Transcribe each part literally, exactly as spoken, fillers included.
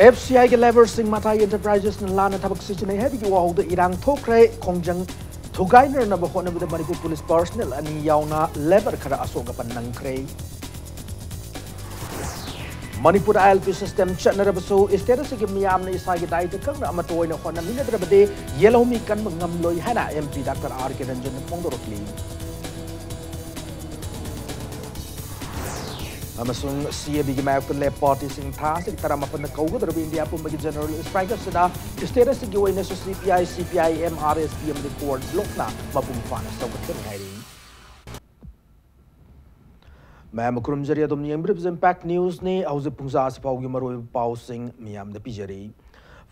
F C ꯑꯥꯏꯒꯤ ꯂꯦꯕꯔꯁꯤꯡ ꯃꯊꯥꯏ ꯑꯦꯟꯇꯔꯄ꯭ꯔꯥꯏꯖꯦꯁꯅ ꯂꯥꯟꯅ ꯊꯕꯛ ꯁꯤꯖꯤꯟꯅꯩ ꯍꯥꯏꯕꯒꯤ ꯋꯥꯍꯧꯗ ꯏꯔꯥꯡ ꯊꯣꯛꯈ꯭ꯔꯦ꯫ ꯈꯣꯡꯖꯪ ꯊꯨꯒꯥꯏꯅꯅꯕ ꯍꯣꯠꯅꯕꯗ ꯃꯅꯤꯄꯨꯔ ꯄꯨꯂꯤꯁ ꯄꯥꯔꯁꯅꯦꯜ ꯑꯅꯤ ꯌꯥꯎꯅ ꯂꯦꯕꯔ ꯈꯔ ꯑꯁꯣꯛ ꯑꯄꯟ ꯅꯪꯈ꯭ꯔꯦ꯫ ꯃꯅꯤꯄꯨꯔꯗ ꯑꯥꯏ ꯑꯦꯜ ꯄꯤ ꯁꯤꯁꯇꯦꯝ ꯆꯠꯅꯔꯕꯁꯨ ꯁ꯭ꯇꯦꯠ ꯑꯁꯤꯒꯤ ꯃꯤꯌꯥꯝꯅ ꯏꯁꯥꯒꯤ ꯗꯥꯏꯇ ꯈꯪꯅ ꯑꯃꯠꯇ ꯑꯣꯏꯅ ꯍꯣꯠꯅꯃꯤꯟꯅꯗ꯭ꯔꯕꯗꯤ ꯌꯦꯜꯍꯧꯃꯤ ꯀꯟꯕ ꯉꯝꯂꯣꯏ ꯍꯥꯏꯅ ꯑꯦꯝ ꯄꯤ ꯗꯥꯛꯇꯔ ꯑꯥꯔ ꯀꯦ ꯔꯟꯖꯟꯅ ꯐꯣꯡꯗꯣꯔꯛꯂꯤ꯫ ꯑꯃꯁꯨꯡ ꯁꯤ ꯑꯦ ꯕꯤꯒꯤ ꯃꯥꯌꯣꯛꯇ ꯂꯦꯞ ꯄꯥꯔꯇꯤꯁꯤꯡ ꯊꯥ ꯑꯁꯤꯒꯤ ꯇꯔꯥꯃꯥꯄꯟꯗ ꯀꯧꯒꯗꯧꯔꯤꯕ ꯏꯟꯗꯤꯌꯥ ꯄꯨꯝꯕꯒꯤ ꯖꯦꯅꯔꯦꯜ ꯁ꯭ꯇ꯭ꯔꯥꯏꯛ ꯑꯁꯤꯗ ꯁ꯭ꯇꯦꯠ ꯑꯁꯤꯒꯤ ꯑꯣꯏꯅꯁꯨ ꯁꯤ ꯄꯤ ꯑꯥꯏ, ꯁꯤ P I M, R S P ꯑꯃꯗꯤ ꯐꯣꯔꯋꯥꯔꯗ ꯕ꯭ꯂꯣꯛꯅ ꯃꯄꯨꯡ ꯐꯥꯅ ꯆꯥꯎꯈꯠꯀꯅꯤ ꯍꯥꯏꯔꯤ꯫ ꯃꯌꯥꯝ ꯈꯨꯔꯨꯝꯖꯔꯤ, ꯑꯗꯨꯝ ꯌꯦꯡꯕꯤꯔꯤꯕꯁꯤ ꯏꯝꯄꯦꯛ ꯅ꯭ꯌꯨꯁꯅꯤ꯫ ꯍꯧꯖꯤꯛ ꯄꯨꯡꯖꯥ ꯑꯁꯤꯐꯥꯎꯒꯤ ꯃꯔꯨꯑꯣꯏꯕ ꯄꯥꯎꯁꯤꯡ ꯃꯤꯌꯥꯝꯗ ꯄꯤꯖꯔꯤ꯫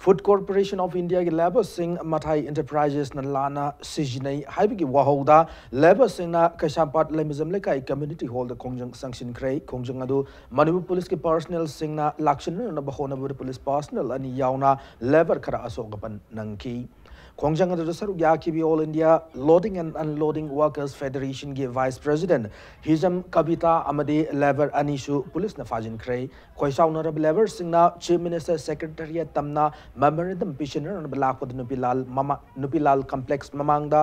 ꯐꯨꯗ ꯀꯣꯔꯄꯣꯔꯦꯁꯟ ꯑꯣꯐ ꯏꯟꯗꯤꯌꯥꯒꯤ ꯂꯦꯕꯔꯁꯤꯡ ꯃꯊꯥꯏ ꯑꯦꯟꯇꯔꯄ꯭ꯔꯥꯏꯖꯦꯁꯅ ꯂꯥꯟꯅ ꯁꯤꯖꯤꯟꯅꯩ ꯍꯥꯏꯕꯒꯤ ꯋꯥꯍꯧꯗ ꯂꯦꯕꯔꯁꯤꯡꯅ ꯀꯩꯁꯥꯝꯄꯥꯠ ꯂꯩꯃꯖꯝ ꯂꯩꯀꯥꯏ ꯀꯝꯃ꯭ꯌꯨꯅꯤꯇꯤ ꯍꯣꯜꯗ ꯈꯣꯡꯖꯪ ꯆꯪꯁꯤꯟꯈ꯭ꯔꯦ꯫ ꯈꯣꯡꯖꯪ ꯑꯗꯨ ꯃꯅꯤꯄꯨꯔ ꯄꯨꯂꯤꯁꯀꯤ ꯄꯥꯔꯁꯅꯦꯜꯁꯤꯡꯅ ꯂꯥꯛꯁꯤꯟꯅꯅꯕ ꯍꯣꯠꯅꯕꯗ ꯄꯨꯂꯤꯁ ꯄꯥꯔꯁꯅꯦꯜ ꯑꯅꯤ ꯌꯥꯎꯅ ꯂꯦꯕꯔ ꯈꯔ ꯑꯁꯣꯛ ꯑꯄꯟ ꯅꯪꯈꯤ꯫ ꯈꯣꯡꯖꯪ ꯑꯗꯨꯗ ꯁꯔꯨꯛ ꯌꯥꯈꯤꯕ all India loading and unloading workers ꯐꯦꯗꯔꯦꯁꯟꯒꯤ ꯚꯥꯏꯁ ꯄ꯭ꯔꯦꯁꯤꯗꯦꯟꯠ ꯍꯤꯖꯝ ꯀꯕꯤꯇꯥ ꯑꯃꯗꯤ ꯂꯦꯕꯔ ꯑꯅꯤꯁꯨ ꯄꯨꯂꯤꯁꯅ ꯐꯥꯖꯤꯟꯈ꯭ꯔꯦ꯫ ꯈꯣꯏꯁꯥꯎꯅꯔꯕ ꯂꯦꯕꯔꯁꯤꯡꯅ ꯆꯤꯐ ꯃꯤꯅꯤꯁꯇꯔ ꯁꯦꯀ꯭ꯔꯦꯇꯔꯤꯌꯦꯠ ꯇꯝꯅ ꯃꯦꯃꯣꯔꯦꯟꯗꯝ ꯄꯤꯁꯤꯟꯅꯅꯕ ꯂꯥꯛꯄꯗ ꯅꯨꯄꯤꯂꯥꯜ ꯃꯃꯥ-, ꯅꯨꯄꯤꯂꯥꯜ ꯀꯝꯄ꯭ꯂꯦꯛꯁ ꯃꯃꯥꯡꯗ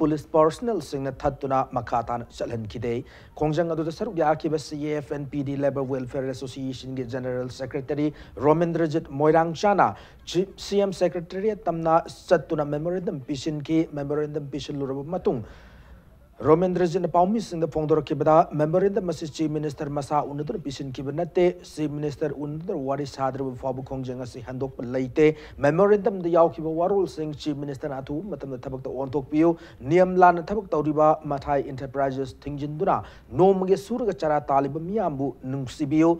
ꯄꯨꯂꯤꯁ ꯄꯥꯔꯁꯅꯦꯜꯁꯤꯡꯅ ꯊꯠꯇꯨꯅ ꯃꯈꯥ ꯇꯥꯅ ꯆꯠꯍꯟꯈꯤꯗꯦ꯫ ꯈꯣꯡꯖꯪ ꯑꯗꯨꯗ ꯁꯔꯨꯛ ꯌꯥꯈꯤꯕ ꯁꯤ A F N P D labour welfare ꯑꯦꯁꯣꯁꯤꯌꯦꯁꯟꯒꯤ general secretary ꯔꯣꯃꯦꯟꯗ꯭ꯔꯖꯤꯠ ꯃꯣꯏꯔꯥꯡꯆꯥꯅ ꯁꯤ ꯑꯦꯝ ꯁꯦꯀ꯭ꯔꯦꯇꯔꯤꯌꯦꯠ ꯇꯝꯅ ꯆꯠꯇꯨꯅ ꯃꯦꯃꯣꯔꯦꯟꯗꯝ ꯄꯤꯁꯤꯟꯈꯤ꯫ ꯃꯦꯃꯣꯔꯦꯟꯗꯝ ꯄꯤꯁꯤꯜꯂꯨꯔꯕ ꯃꯇꯨꯡ ꯔꯣꯃꯦꯟꯗ꯭ꯔꯖꯤꯠꯅ ꯄꯥꯎꯃꯤꯁꯤꯡꯗ ꯐꯣꯡꯗꯣꯔꯛꯈꯤꯕꯗ, ꯃꯦꯃꯣꯔꯦꯟꯗꯝ ꯑꯁꯤ ꯆꯤꯐ ꯃꯤꯅꯤꯁꯇꯔ ꯃꯁꯥ ꯎꯅꯗꯨꯅ ꯄꯤꯁꯤꯟꯈꯤꯕ ꯅꯠꯇꯦ꯫ ꯆꯤꯐ ꯃꯤꯅꯤꯁꯇꯔ ꯎꯅꯗꯨꯅ ꯋꯥꯔꯤ ꯁꯥꯗ꯭ꯔꯤꯕ ꯐꯥꯎꯕ ꯈꯣꯡꯖꯪ ꯑꯁꯤ ꯍꯟꯗꯣꯛꯄ ꯂꯩꯇꯦ꯫ ꯃꯦꯃꯣꯔꯦꯟꯗꯝꯗ ꯌꯥꯎꯈꯤꯕ ꯋꯥꯔꯣꯜꯁꯤꯡ ꯆꯤꯐ ꯃꯤꯅꯤꯁꯇꯔꯅ ꯑꯊꯨꯕ ꯃꯇꯝꯗ ꯊꯕꯛꯇ ꯑꯣꯟꯊꯣꯛꯄꯤꯌꯨ꯫ ꯅꯤꯌꯝ ꯂꯥꯟꯅ ꯊꯕꯛ ꯇꯧꯔꯤꯕ ꯃꯊꯥꯏ ꯑꯦꯟꯇꯔꯄ꯭ꯔꯥꯏꯖꯦꯁ ꯊꯤꯡꯖꯤꯟꯗꯨꯅ ꯅꯣꯡꯃꯒꯤ ꯁꯨꯔꯒ ꯆꯔꯥ ꯇꯥꯜꯂꯤꯕ ꯃꯤꯌꯥꯝꯕꯨ ꯅꯨꯡꯁꯤꯕꯤꯌꯨ꯫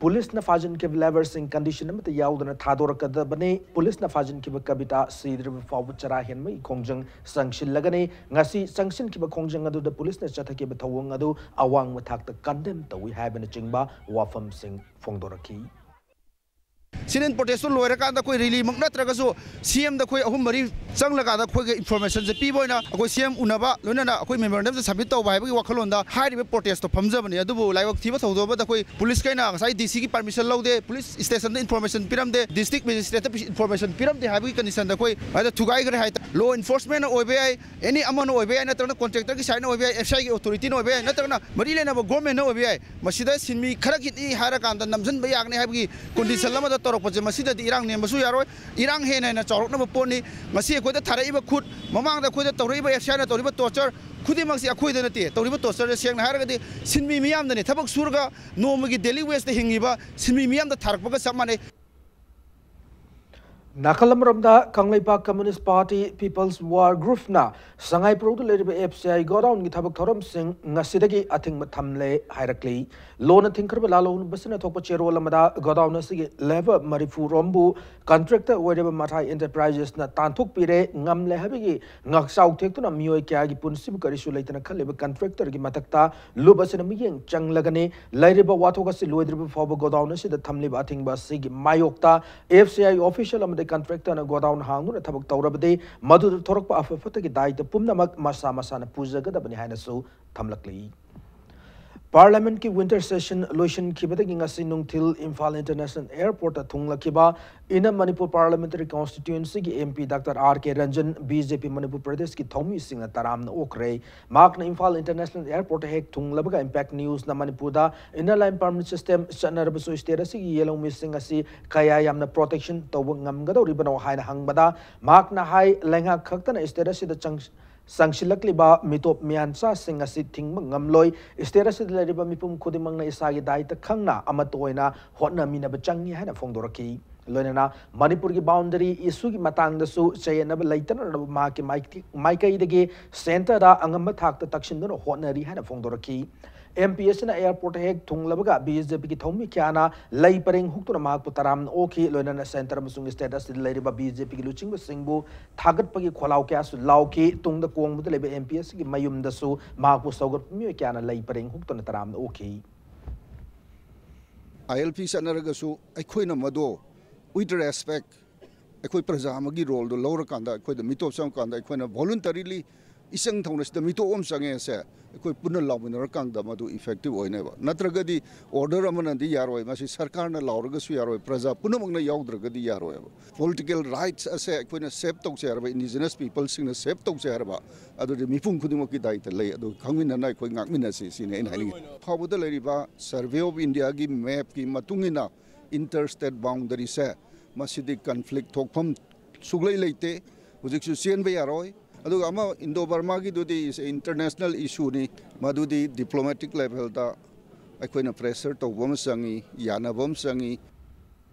ꯄꯨꯂꯤꯁꯅ ꯐꯥꯖꯤꯟꯈꯤꯕ ꯂꯦꯕꯔꯁꯤꯡ ꯀꯟꯗꯤꯁꯟ ꯑꯃꯠꯇ ꯌꯥꯎꯗꯅ ꯊꯥꯗꯣꯔꯛꯀꯗꯕꯅꯤ꯫ ꯄꯨꯂꯤꯁꯅ ꯐꯥꯖꯤꯟꯈꯤꯕ ꯀꯕꯤꯇꯥ ꯁꯤꯗ꯭ꯔꯤꯕ ꯐꯥꯎꯕ ꯆꯔꯥ ꯍꯦꯟꯕꯒꯤ ꯈꯣꯡꯖꯪ ꯆꯪꯁꯤꯜꯂꯒꯅꯤ꯫ ꯉꯁꯤ ꯆꯪꯁꯤꯟꯈꯤꯕ ꯈꯣꯡꯖꯪ ꯑꯗꯨꯗ ꯄꯨꯂꯤꯁꯅ ꯆꯠꯊꯈꯤꯕ ꯊꯧꯑꯣꯡ ꯑꯗꯨ ꯑꯋꯥꯡꯕ ꯊꯥꯛꯇ ꯀꯟꯗꯦꯝ ꯇꯧꯏ ꯍꯥꯏꯕꯅꯆꯤꯡꯕ ꯋꯥꯐꯝꯁꯤꯡ ꯐꯣꯡꯗꯣꯔꯛꯈꯤ꯫ Sit-in protest ꯇꯨ ꯂꯣꯏꯔꯀꯥꯟꯗ ꯑꯩꯈꯣꯏ rally ꯃꯛ ꯅꯠꯇ꯭ꯔꯒꯁꯨ C M ꯗ ꯑꯩꯈꯣꯏ ꯑꯍꯨꯝ ꯃꯔꯤ ꯆꯪꯂꯀꯥꯟꯗ ꯑꯩꯈꯣꯏꯒꯤ information ꯁꯦ ꯄꯤꯕ ꯑꯣꯏꯅ ꯑꯩꯈꯣꯏ C M ꯎꯅꯕ, ꯂꯣꯏꯅꯅ ꯑꯩꯈꯣꯏ memorandum ꯁꯦ submit ꯇꯧꯕ ꯍꯥꯏꯕꯒꯤ ꯋꯥꯈꯜꯂꯣꯟꯗ ꯍꯥꯏꯔꯤꯕ protest ꯇꯣ ꯐꯝꯖꯕꯅꯤ꯫ ꯑꯗꯨꯕꯨ ꯂꯥꯏꯕꯛ ꯊꯤꯕ ꯊꯧꯗꯣꯛ ꯑꯃꯗ ꯑꯩꯈꯣꯏ police ꯈꯩꯅ ꯉꯁꯥꯏ D C ꯒꯤ permission ꯂꯧꯗꯦ, police station ꯗ information ꯄꯤꯔꯝꯗꯦ, district magistrate ꯇ information ꯄꯤꯔꯝꯗꯦ ꯍꯥꯏꯕꯒꯤ condition ꯗ ꯑꯩꯈꯣꯏ ꯍꯥꯏꯗꯤ ꯊꯨꯒꯥꯏꯈ꯭ꯔꯦ ꯍꯥꯏꯇꯥꯔꯦ꯫ Law enforcement ꯅ ꯑꯣꯏꯕ ꯌꯥꯏ, any ꯑꯃꯅ ꯑꯣꯏꯕ ꯌꯥꯏ, ꯅꯠꯇ꯭ꯔꯒꯅ contractor ꯒꯤ side ꯅ ꯑꯣꯏꯕ ꯌꯥꯏ, F C I ꯒꯤ authority ꯅ ꯑꯣꯏꯕ ꯌꯥꯏ, ꯅꯠꯇ꯭ꯔꯒꯅ ꯃꯔꯤ ꯂꯩꯅꯕ government ꯅ ꯑꯣꯏꯕ ꯌꯥꯏ, ꯃꯁꯤꯗ ꯁꯤꯟꯃꯤ ꯈꯔꯒꯤꯅꯤ ꯍꯥꯏꯔꯀꯥꯟꯗ ꯅꯝꯁꯤꯟꯕ ꯌꯥꯒꯅꯤ ꯍꯥꯏꯕꯒꯤ condition ꯑꯃꯗ ꯇꯧꯔꯛꯄꯁꯦ, ꯃꯁꯤꯗꯗꯤ ꯏꯔꯥꯡ ꯅꯦꯝꯕꯁꯨ ꯌꯥꯔꯣꯏ꯫ ꯏꯔꯥꯡ ꯍꯦꯟꯅ ꯍꯦꯟꯅ ꯆꯥꯎꯔꯛꯅꯕ ꯄꯣꯠꯅꯤ꯫ ꯉꯁꯤ ꯑꯩꯈꯣꯏꯗ ꯊꯥꯔꯛꯏꯕ ꯈꯨꯠ, ꯃꯃꯥꯡꯗ ꯑꯩꯈꯣꯏꯗ ꯇꯧꯔꯛꯏꯕ F C I ꯅ ꯇꯧꯔꯤꯕ torture ꯈꯨꯗꯤꯡꯃꯛꯁꯤ ꯑꯩꯈꯣꯏꯗ ꯅꯠꯇꯦ꯫ ꯇꯧꯔꯤꯕ torture ꯁꯦ ꯁꯦꯡꯅ ꯍꯥꯏꯔꯒꯗꯤ ꯁꯤꯟꯃꯤ ꯃꯤꯌꯥꯝꯗꯅꯤ꯫ ꯊꯕꯛ ꯁꯨꯔꯒ ꯅꯣꯡꯃꯒꯤ daily wage ꯇ ꯍꯤꯡꯉꯤꯕ ꯁꯤꯟꯃꯤ ꯃꯤꯌꯥꯝꯗ ꯊꯥꯔꯛꯄꯒ ꯆꯞ ꯃꯥꯟꯅꯩ꯫ ꯅꯥꯀꯜ ꯑꯃꯔꯣꯝꯗ Kangleipak Communist Party People's War Group ꯅ ꯁꯉꯥꯏꯄ꯭ꯔꯧꯗ ꯂꯩꯔꯤꯕ F C I godown ꯒꯤ ꯊꯕꯛ ꯊꯧꯔꯝꯁꯤꯡ ꯉꯁꯤꯗꯒꯤ ꯑꯊꯤꯡꯕ ꯊꯝꯂꯦ ꯍꯥꯏꯔꯛꯂꯤ꯫ ꯂꯣꯟꯅ ꯊꯤꯡꯈ꯭ꯔꯕ ꯂꯥꯜꯍꯧꯅꯕꯁꯤꯅ ꯊꯣꯛꯄ ꯆꯦꯔꯣꯜ ꯑꯃꯗ godown ꯑꯁꯤꯒꯤ labour ꯃꯔꯤꯐꯨ ꯔꯣꯝꯕꯨ contractor ꯑꯣꯏꯔꯤꯕ ꯃꯊꯥꯏ Enterprises ꯅ ꯇꯥꯟꯊꯣꯛꯄꯤꯔꯦ꯫ ꯉꯝꯂꯦ ꯍꯥꯏꯕꯒꯤ ꯉꯥꯛꯆꯥꯎ ꯊꯦꯛꯇꯨꯅ ꯃꯤꯑꯣꯏ ꯀꯌꯥꯒꯤ ꯄꯨꯟꯁꯤꯕꯨ ꯀꯔꯤꯁꯨ ꯂꯩꯇꯅ ꯈꯜꯂꯤꯕ contractor ꯒꯤ ꯃꯊꯛꯇ ꯂꯨꯞ ꯑꯁꯤꯅ ꯃꯤꯠꯌꯦꯡ ꯆꯪꯂꯒꯅꯤ꯫ ꯂꯩꯔꯤꯕ ꯋꯥꯊꯣꯛ ꯑꯁꯤ ꯂꯣꯏꯗ꯭ꯔꯤꯕ ꯐꯥꯎꯕ godown ꯑꯁꯤꯗ ꯊꯝꯂꯤꯕ ꯑꯊꯤꯡꯕ ꯑꯁꯤꯒꯤ ꯃꯥꯌꯣꯛꯇ F C I official ꯑꯃꯗꯤ contractor ꯅ godown ꯍꯥꯡꯗꯨꯅ ꯊꯕꯛ ꯇꯧꯔꯕꯗꯤ ꯃꯗꯨꯗ ꯊꯣꯔꯛꯄ ꯑꯐ ꯐꯠꯇꯒꯤ ꯗꯥꯏꯇ ꯄꯨꯝꯅꯃꯛ ꯃꯁꯥ ꯃꯁꯥꯅ ꯄꯨꯖꯒꯗꯕꯅꯤ ꯍꯥꯏꯅꯁꯨ ꯊꯝꯂꯛꯂꯤ꯫ Parliament ꯀꯤ winter session ꯂꯣꯏꯁꯤꯟꯈꯤꯕꯗꯒꯤ ꯉꯁꯤ ꯅꯨꯡꯊꯤꯜ ꯏꯝꯐꯥꯜ International Airport ꯇ ꯊꯨꯡꯂꯛꯈꯤꯕ Inner Manipur Parliamentary Constituency ꯒꯤ M P Doctor R K Ranjan B J P Manipur ꯄ꯭ꯔꯗꯦꯁꯀꯤ ꯊꯧꯃꯤꯁꯤꯡꯅ ꯇꯔꯥꯝꯅ ꯑꯣꯛꯈ꯭ꯔꯦ꯫ ꯃꯍꯥꯛꯅ ꯏꯝꯐꯥꯜ International Airport ꯍꯦꯛ ꯊꯨꯡꯂꯕꯒ Impact News ꯅ ꯃꯅꯤꯄꯨꯔꯗ Inner Line Permit System ꯆꯠꯅꯔꯕꯁꯨ state ꯑꯁꯤꯒꯤ ꯌꯦꯜꯍꯧꯃꯤꯁꯤꯡ ꯑꯁꯤ ꯀꯌꯥ ꯌꯥꯝꯅ protection ꯇꯧꯕ ꯉꯝꯒꯗꯧꯔꯤꯕꯅꯣ ꯍꯥꯏꯅ ꯍꯪꯕꯗ ꯃꯍꯥꯛꯅ ꯍꯥꯏ, ꯂꯩꯉꯥꯛ ꯈꯛꯇꯅ state ꯑꯁꯤꯗ ꯆꯪ-, ꯆꯪꯁꯤꯜꯂꯛꯂꯤꯕ ꯃꯤꯇꯣꯞ ꯃꯤꯌꯥꯟꯆꯥꯁꯤꯡ ꯑꯁꯤ ꯊꯤꯡꯕ ꯉꯝꯂꯣꯏ꯫ State ꯑꯁꯤꯗ ꯂꯩꯔꯤꯕ ꯃꯤꯄꯨꯝ ꯈꯨꯗꯤꯡꯃꯛꯅ ꯏꯁꯥꯒꯤ ꯗꯥꯏꯇ ꯈꯪꯅ ꯑꯃꯠꯇ ꯑꯣꯏꯅ ꯍꯣꯠꯅꯃꯤꯟꯅꯕ ꯆꯪꯏ ꯍꯥꯏꯅ ꯐꯣꯡꯗꯣꯔꯛꯈꯤ꯫ ꯂꯣꯏꯅꯅ ꯃꯅꯤꯄꯨꯔꯒꯤ boundary issue ꯒꯤ ꯃꯇꯥꯡꯗꯁꯨ ꯆꯌꯦꯠꯅꯕ ꯂꯩꯇꯅꯅꯕ ꯃꯍꯥꯛꯀꯤ ꯃꯥꯏꯀꯩ-, ꯃꯥꯏꯀꯩꯗꯒꯤ centre ꯗ ꯑꯉꯝꯕ ꯊꯥꯛꯇ ꯇꯛꯁꯤꯟꯗꯨꯅ ꯍꯣꯠꯅꯔꯤ ꯍꯥꯏꯅ ꯐꯣꯡꯗꯣꯔꯛꯈꯤ꯫ M P ꯑꯁꯤꯅ airport ꯍꯦꯛ ꯊꯨꯡꯂꯕꯒ B J P ꯒꯤ ꯊꯧꯃꯤ ꯀꯌꯥꯅ ꯂꯩ ꯄꯔꯦꯡ ꯍꯨꯛꯇꯨꯅ ꯃꯍꯥꯛꯄꯨ ꯇꯔꯥꯝꯅ ꯑꯣꯛꯈꯤ꯫ ꯂꯣꯏꯅꯅ centre ꯑꯃꯁꯨꯡ state ꯑꯁꯤꯗ ꯂꯩꯔꯤꯕ B J P ꯒꯤ ꯂꯨꯆꯤꯡꯕꯁꯤꯡꯕꯨ ꯊꯥꯒꯠꯄꯒꯤ ꯈꯣꯜꯂꯥꯎ ꯀꯌꯥꯁꯨ ꯂꯥꯎꯈꯤ꯫ ꯇꯨꯡꯗ ꯀꯣꯡꯕꯗ ꯂꯩꯕ M P ꯑꯁꯤꯒꯤ ꯃꯌꯨꯝꯗꯁꯨ ꯃꯍꯥꯛꯄꯨ ꯁꯧꯒꯠꯄ ꯃꯤꯑꯣꯏ ꯀꯌꯥꯅ ꯂꯩ ꯄꯔꯦꯡ ꯍꯨꯛꯇꯨꯅ ꯇꯔꯥꯝꯅ ꯑꯣꯛꯈꯤ꯫ I L P ꯆꯠꯅꯔꯒꯁꯨ ꯑꯩꯈꯣꯏꯅ ꯃꯗꯨ With respect, ꯑꯩꯈꯣꯏ ꯄ꯭ꯔꯖꯥ ꯑꯃꯒꯤ ꯔꯣꯜꯗꯣ ꯂꯧꯔꯀꯥꯟꯗ, ꯑꯩꯈꯣꯏꯗ ꯃꯤꯇꯣꯞ ꯆꯪꯉꯀꯥꯟꯗ, ꯑꯩꯈꯣꯏꯅ ꯚꯣꯂꯨꯟꯇꯔꯤꯂꯤ ꯏꯆꯪ ꯊꯧꯅ ꯁꯤꯗ ꯃꯤꯇꯣꯞ ꯑꯃ ꯆꯪꯉꯦ ꯁꯦ, ꯑꯩꯈꯣꯏ ꯄꯨꯟꯅ ꯂꯥꯎꯃꯤꯟꯅꯔꯀꯥꯟꯗ ꯃꯗꯨ ꯏꯐꯦꯛꯇꯤꯚ ꯑꯣꯏꯅꯦꯕ꯫ ꯅꯠꯇ꯭ꯔꯒꯗꯤ ꯑꯣꯔꯗꯔ ꯑꯃꯅꯗꯤ ꯌꯥꯔꯣꯏ, ꯃꯁꯤ ꯁꯔꯀꯥꯔꯅ ꯂꯥꯎꯔꯒꯁꯨ ꯌꯥꯔꯣꯏ, ꯄ꯭ꯔꯖꯥ ꯄꯨꯝꯅꯃꯛꯅ ꯌꯥꯎꯗ꯭ꯔꯒꯗꯤ ꯌꯥꯔꯣꯏꯕ꯫ ꯄꯣꯂꯤꯇꯤꯀꯦꯜ ꯔꯥꯏꯠꯁ ꯑꯁꯦ ꯑꯩꯈꯣꯏꯅ ꯁꯦꯞ ꯇꯧꯁꯦ ꯍꯥꯏꯔꯕ, ꯏꯟꯗꯤꯖꯤꯅꯁ ꯄꯤꯄꯜꯁꯤꯡꯅ ꯁꯦꯞ ꯇꯧꯁꯦ ꯍꯥꯏꯔꯕ, ꯑꯗꯨꯗꯤ ꯃꯤꯄꯨꯝ ꯈꯨꯗꯤꯡꯃꯛꯀꯤ ꯗꯥꯏꯇ ꯂꯩ꯫ ꯑꯗꯨ ꯈꯪꯃꯤꯟꯅꯅ ꯑꯩꯈꯣꯏ ꯉꯥꯛꯃꯤꯟꯅꯁꯤ ꯁꯤꯅꯤ ꯑꯩꯅ ꯍꯥꯏꯅꯤꯡꯉꯤ꯫ ꯐꯥꯎꯕꯗ ꯂꯩꯔꯤꯕ ꯁꯔꯚꯦ ꯑꯣꯐ ꯏꯟꯗꯤꯌꯥꯒꯤ ꯃꯦꯞꯀꯤ ꯃꯇꯨꯡ ꯏꯟꯅ ꯏꯟꯇꯔ ꯁ꯭ꯇꯦꯠ ꯕꯥꯎꯟꯗꯔꯤꯁꯦ ꯃꯁꯤꯗꯤ ꯀꯟꯐ꯭ꯂꯤꯛ ꯊꯣꯛꯐꯝ ꯁꯨꯛꯂꯩ ꯂꯩꯇꯦ꯫ ꯍꯧꯖꯤꯛꯁꯨ ꯆꯦꯟꯕ ꯌꯥꯔꯣꯏ꯫ ꯑꯗꯨꯒ ꯑꯃ ꯏꯟꯗꯣ ꯕꯔꯃꯥꯒꯤꯗꯨꯗꯤ ꯏꯟꯇꯔꯅꯦꯁꯅꯦꯜ ꯏꯁꯨꯅꯤ, ꯃꯗꯨꯗꯤ ꯗꯤꯄ꯭ꯂꯣꯃꯦꯇꯤꯛ ꯂꯦꯚꯦꯜꯗ ꯑꯩꯈꯣꯏꯅ ꯄ꯭ꯔꯦꯁꯔ ꯇꯧꯕ ꯑꯃ ꯆꯪꯉꯤ, ꯌꯥꯅꯕ ꯑꯃ ꯆꯪꯉꯤ꯫